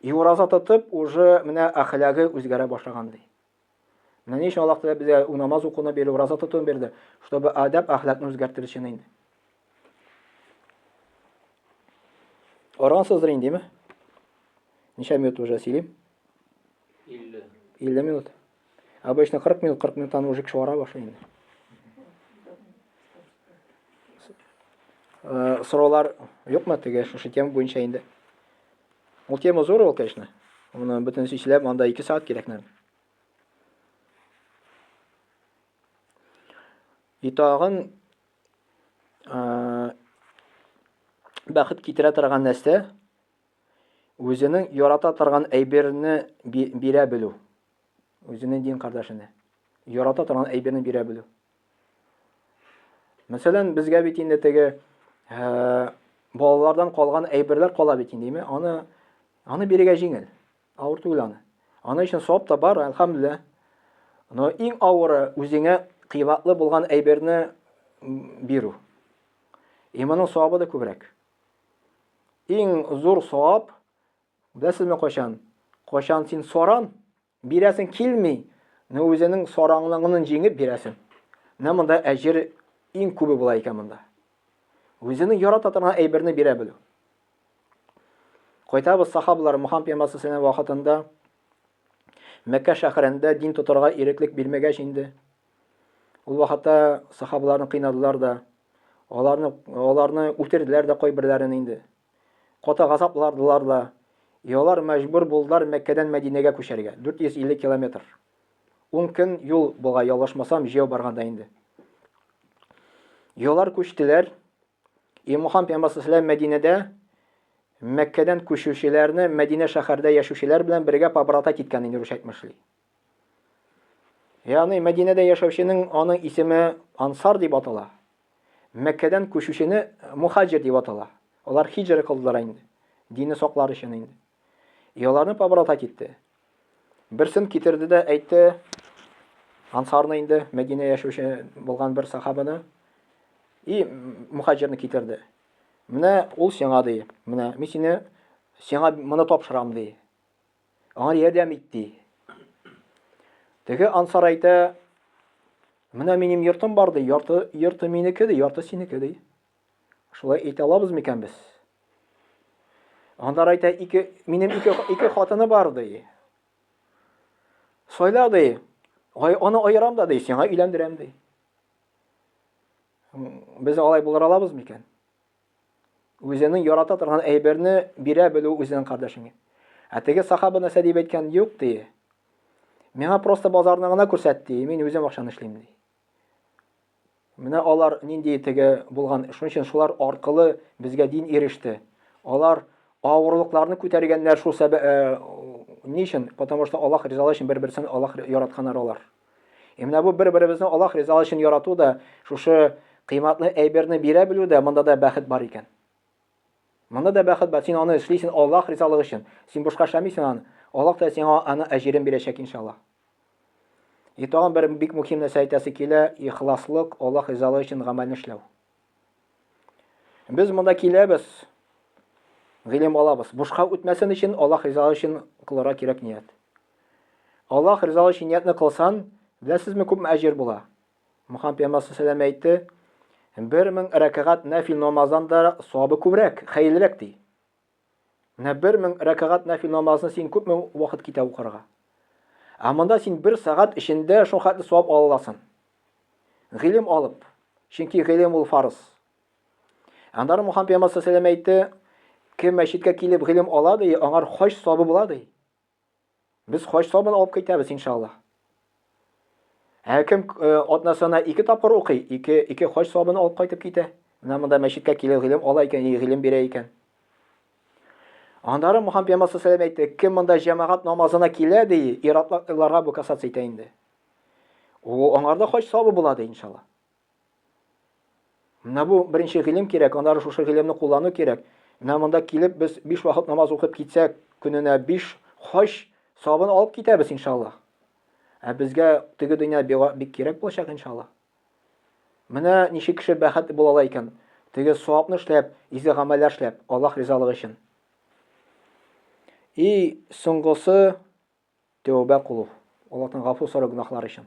И ураза тотып, уже менә әхлагы үзгәрә башлаган ди. Менә ни өчен Аллаһ Тәгалә безгә намаз укуны бирде, ураза тотуны бирде, чтобы әдәп әхлакны үзгәртер өчен инде. Аргансыздыр инде, димме? Ничә минут уже сөйлим? 50. 50 минут. Обычно 40 минут, 40 минуттан уже кеше ара башлый инде. Э, сораулар юкмы теге шушы тема буенча инде? Ул тема зур ул, конечно. Моны бөтен сөйләп, анда 2 сәгать кирәк, наверное. И тагын э, бәхет китерә торган нәрсә үзенең ярата торган әйберне бирә белү. Үзенең дин кардәшенә. Ярата торган әйберне бирә белү. Мәсәлән, безгә бит инде теге э, балалардан калган әйберләр кала бит инде, Аны аны бирергә җиңел. Авыр түгел аны. Аны өчен савап та бар, әлхәмдүлилләһ. Но иң авыры үзеңә кыйбатлы булган әйберне бирү. И моның савабы да күбрәк. Иң зур савап, беләсезме кайчан? Кайчан син соран, Бирәсең килми, но үзенең сараңлыгын җиңеп бирәсең. Менә монда әҗер иң күбе була икән монда. Үзенең ярата торган әйберне бирә белү. Кайтабыз сахабалар Мухаммад пәйгамбәр саллаллаху вакытында Мәккә шәһәрендә дин тотарга иреклек бирмәгәч инде. Ул вакытта сахабаларны кыйнадылар да, аларны аларны үтерделәр дә кайберләрен инде. Каты газапладылар да. И алар мәҗбүр булдылар Мәккәдән Мәдинәгә күчәргә, 450 километр. Ун көн юл була, ялгышмасам, җәяү барганда инде. И алар күчтеләр. И Мухаммад пәйгамбәр саллаллаху Мәдинәдә Мәккәдән күчүчеләрне Мәдинә шәһәрдә яшәүчеләр белән бергә побратать иткән инде русча әйтмешли. Ягъни Мәдинәдә яшәүченең аның исеме Ансар дип атала. Мәккәдән күчүчене мухаҗир дип атала. Алар хиҗра кылдылар инде. Динне саклар өчен инде. И аларны побратать итте. Берсен китерде дә әйтте, Ансарны инде, Мәдинә яшәүче булган бер сахабаны, и мухаҗирны китерде. Менә ул сиңа ди, менә мин сине сиңа моны тапшырам ди. Аңа ярдәм ит ди. Теге ансар әйтә, менә минем йортым бар ди, ярты йорты минеке ди, ярты синеке ди. Шулай әйтә алабыз микән без? Андар әйтә, ике, минем ике, ике хатыны бар ди. Сайла ди. Ай, аны аерам да ди, сиңа өйләндерәм ди. Без алай булыр алабыз микән? Үзенең ярата торган әйберне бирә белү үзенең кардәшеңә. Ә теге сахаба нәрсә дип әйткән? Юк ди. Миңа просто базарны гына күрсәт ди, мин үзем акчаны эшлим ди. Менә алар нинди теге булган, шуның өчен шулар аркылы безгә дин иреште. Алар авырлыкларны күтәргәннәр шул сәбәп, э, ни өчен? Потому что Аллаһ ризалыгы өчен бер-берсен Аллаһ яратканнар алар. И менә бу бер-беребезне Аллаһ ризалыгы өчен ярату да, шушы кыйммәтле әйберне бирә белү дә, монда да бәхет бар икән. Монда да бәхет бар. Син аны эшлисең Аллаһ ризалыгы өчен. Син бушка эшләмисең аны. Аллаһ та сиңа аны әҗерен бирәчәк иншаллаһ. И тагын бер бик мөһим нәрсә әйтәсе килә, ихласлык, Аллаһ ризалыгы өчен гамәлне эшләү. Без монда киләбез, гыйлем алабыз. Бушка үтмәсен өчен Аллаһ ризалыгы өчен кылырга кирәк ният. Аллаһ ризалыгы өчен ниятне кылсан, беләсезме күпме әҗер була? Мөхәммәд пәйгамбәр саллаллаху алейһи әйтте, 1000 рәкәгать нәфил намаздан да савабы күбрәк, хәерлерәк ди. Менә 1000 рәкәгать нәфил намазны син күпме вакыт китә укырга? Ә монда син бер сәгать эчендә шул хәтле савап ала аласың. Гыйлем алып, чөнки гыйлем ул фарыз. Аннары Мухаммад пәйгамбәр саллаллаху алейһи әйтте, кем мәчеткә килеп гыйлем ала ди, аңар хаҗ савабы була ди. Без хаҗ савабын алып китәбез, иншаллаһ. Ә кем э, атнасына ике тапкыр укый, ике, ике хаҗ савабын алып кайтып китә. Менә монда мәчеткә килеп гыйлем ала икән, гыйлем бирә икән. Аннары Мухаммад пәйгамбәр саллаллаху әйтте, кем монда җәмәгать намазына килә ди, ир-атларга бу касаться итә инде. Ул аңарда хаҗ савабы була ди, иншаллаһ. Менә бу беренче гыйлем кирәк, аннары шушы гыйлемне куллану кирәк. Менә монда килеп без биш вакыт намаз укып китсәк, көненә биш хаҗ савабын алып китәбез иншаллаһ. Ә безгә теге дөнья бик кирәк булачак иншаллаһ. Менә ничек кеше бәхетле була ала икән. Теге савапны эшләп, изге гамәлләр эшләп, Аллаһ ризалыгы өчен. И соңгысы Тәүбә кылу, Аллаһтан гафу сорау гөнаһлар өчен.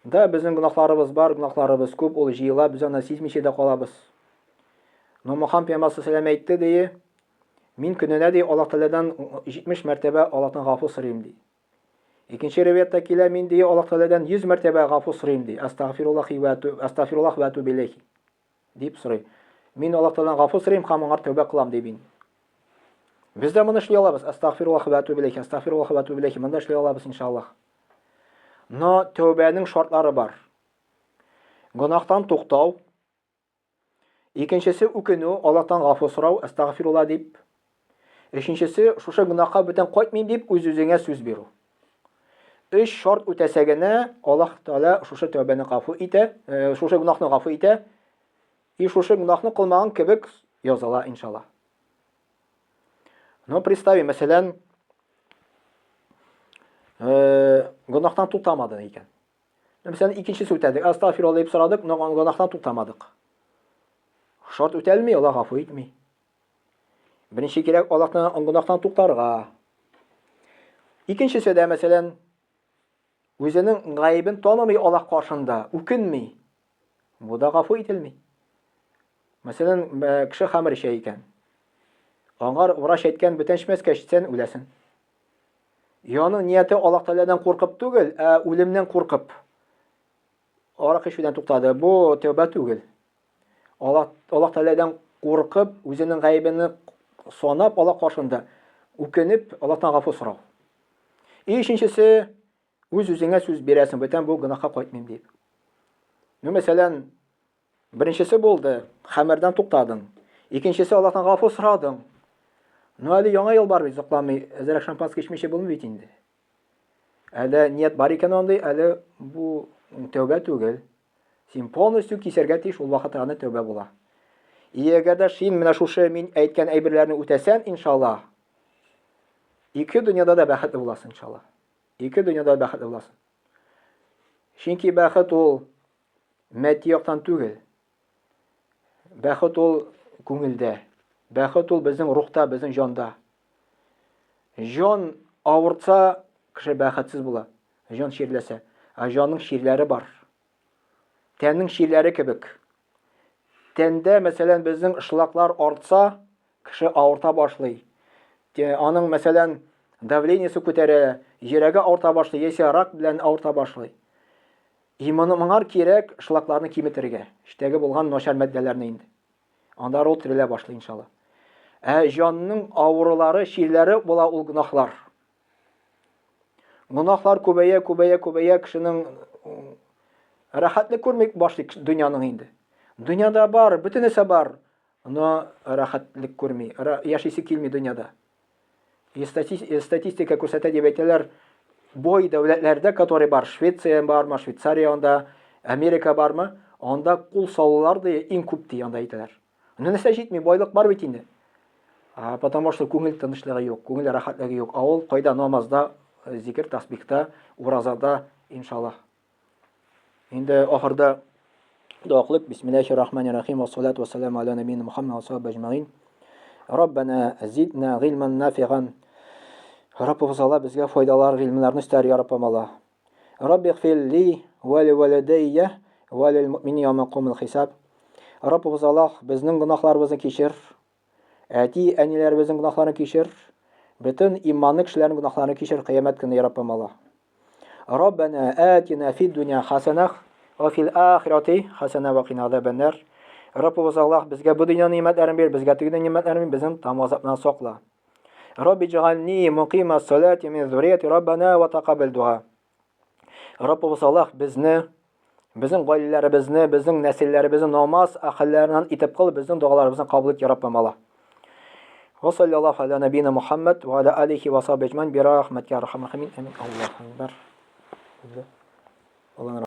Да, безнең гөнаһларыбыз бар, гөнаһларыбыз күп, ул җыела, без аны сизмичә дә калабыз. Но Мухаммад пәйгамбәр саллаллаху әйтте, ди, мин көненә ди Аллаһ Тәгаләдән 70 мәртәбә Аллаһтан гафу сорыйм ди. Икенче риваятьтә килә, мин ди Аллаһ Тәгаләдән 100 мәртәбә гафу сорыйм ди. Астагфируллахи ва астагфируллах ва атубу илейхи. Дип сорый. Мин Аллаһ Тәгаләдән гафу сорыйм һәм аңар тәүбә кылам ди мин. Без дә моны эшли алабыз. Астагфируллах ва атубу илейхи, астагфируллах ва атубу илейхи. Моны да эшли алабыз, иншаллаһ. Но тәүбәнең шартлары бар. Гөнаһтан туктау. Икенчесе үкенү, Аллаһтан гафу сорау, астагфируллах дип. Өченчесе шушы гөнаһка бүтән кайтмыйм дип үз-үзеңә сүз бирү. Өч шарт үтәсә генә Аллаһ Тәгалә шушы тәүбәне гафу итә, э, шушы гөнаһны гафу итә. И шушы гөнаһны кылмаган кебек языла, иншаллаһ. Но представим, мәсәлән, э, гөнаһтан туктамады икән. Мәсәлән, икенчесе үтәдек. Астагфирулла дип сорадык, но гөнаһтан туктамадык. Шарт үтәлми, Аллаһ гафу итми. Беренче кирәк Аллаһтан гөнаһтан туктарга. Икенчесе дә, мәсәлән, үзенең гаебен танымый Аллаһ каршында, үкенми. Бу да гафу ителми. Мәсәлән, э, кеше хәмер эчә икән. Аңар врач әйткән, бүтән эчмәскә, эчсән үләсең. Яның нияте Аллаһ Тәгаләдән куркып түгел, ә үлемнән куркып. Аракы эчүдән туктады. Бу тәүбә түгел. Аллаһ Аллаһ Тәгаләдән куркып, үзенең гаебене санап Аллаһ каршында үкенеп, Аллаһтан гафу сорау. И өченчесе, үз-үзеңә сүз бирәсең, бүтән бу гөнаһка кайтмыйм дип. Ну, мәсәлән, Беренчесе булды, хәмердән туктадың. Икенчесе Аллаһтан гафу сорадың. Ну әле яңа ел бар бит, зокламый, әзрәк шампанский эчмичә булмый бит инде. Әле ният бар икән андый, әле бу тәүбә түгел. Син полностью кисәргә тиеш, ул вакытта гына тәүбә була. И әгәр дә син менә шушы мин әйткән әйберләрне үтәсән, иншалла, ике дөньяда да бәхетле буласың, иншалла. Ике дөньяда да бәхетле буласың. Чөнки бәхет ул матди яктан түгел. Бәхет ул күңелдә. Бәхет ул безнең рухта, безнең җанда. Җан авыртса, кеше бәхетсез була. Җан чирләсә. Ә җанның чирләре бар. Тәннең чирләре кебек. Тәндә, мәсәлән, безнең шлаклар артса, кеше авырта башлый. Аның, мәсәлән, давлениесе күтәрә, йөрәге авырта башлый, яисә рак белән авырта башлый. И моны моңар кирәк шлакларны киметергә, эчтәге булган начар матдәләрне инде. Анда ул терелә башлый, иншалла. Ә җанның авырулары, чирләре була ул гөнаһлар. Гөнаһлар күбәя, күбәя, күбәя, кешенең рәхәтлек күрми башлый дөньяның инде. Дөньяда бар, бөтенесе бар, но рәхәтлек күрми, яшисе килми дөньяда. И статистика күрсәтә дип әйтәләр, бой дәүләтләрдә, который бар, Швеция бармы, Швейцария анда, Америка бармы, анда кул салулар ди иң күп ди анда әйтәләр. Анда нәрсә җитми, байлык бар бит инде. А, потому что күңел тынычлыгы юк, күңел рәхәтлеге юк. А ул кайда намазда, зикер, тасбихта, уразада, иншаллаһ. Инде ахырда дуа кылып, бисмиллахир рахманир рахим, вассалату вассаламу аля набийна Мухаммад ва сахабы әҗмәгин. Раббана зидна гыйльман нафиган. Раббыбыз Алла безгә файдалар гыйльмнәрне өстәр, я Раббым Алла. Рабби гфир ли ва ли валидайя ва лил муъминин яума якумул хисаб. Раббыбыз Аллаһ безнең гөнаһларыбызны кичер. Әти, әниләребезнең гөнаһларын кичер. Бөтен иманлы кешеләрнең гөнаһларын кичер кыямәт көне, я Раббым Аллаһ. Раббана атина фид дөнья хасанах ва фил ахирати хасана ва кина азабаннар. Раббыбыз Аллаһ безгә бу дөнья нимәтләрен бир, безгә теге дөнья нимәтләрен бир, безнең там газаптан сакла. Рабби җагальни мукима салати мин зурияти Раббана ва тақаббал дуа. Раббыбыз Аллаһ безне, безнең гаиләләребезне, безнең нәселләребезне намаз әһелләреннән итеп кыл, безнең догаларыбызны кабул ит, я Раббым Аллаһ. Ва саллаллаху аля набина Мухаммад ва аля алихи ва сахбихи аджмаин би рахматика я архамар рахимин. Амин. Аллаһу акбар. Аллаһу.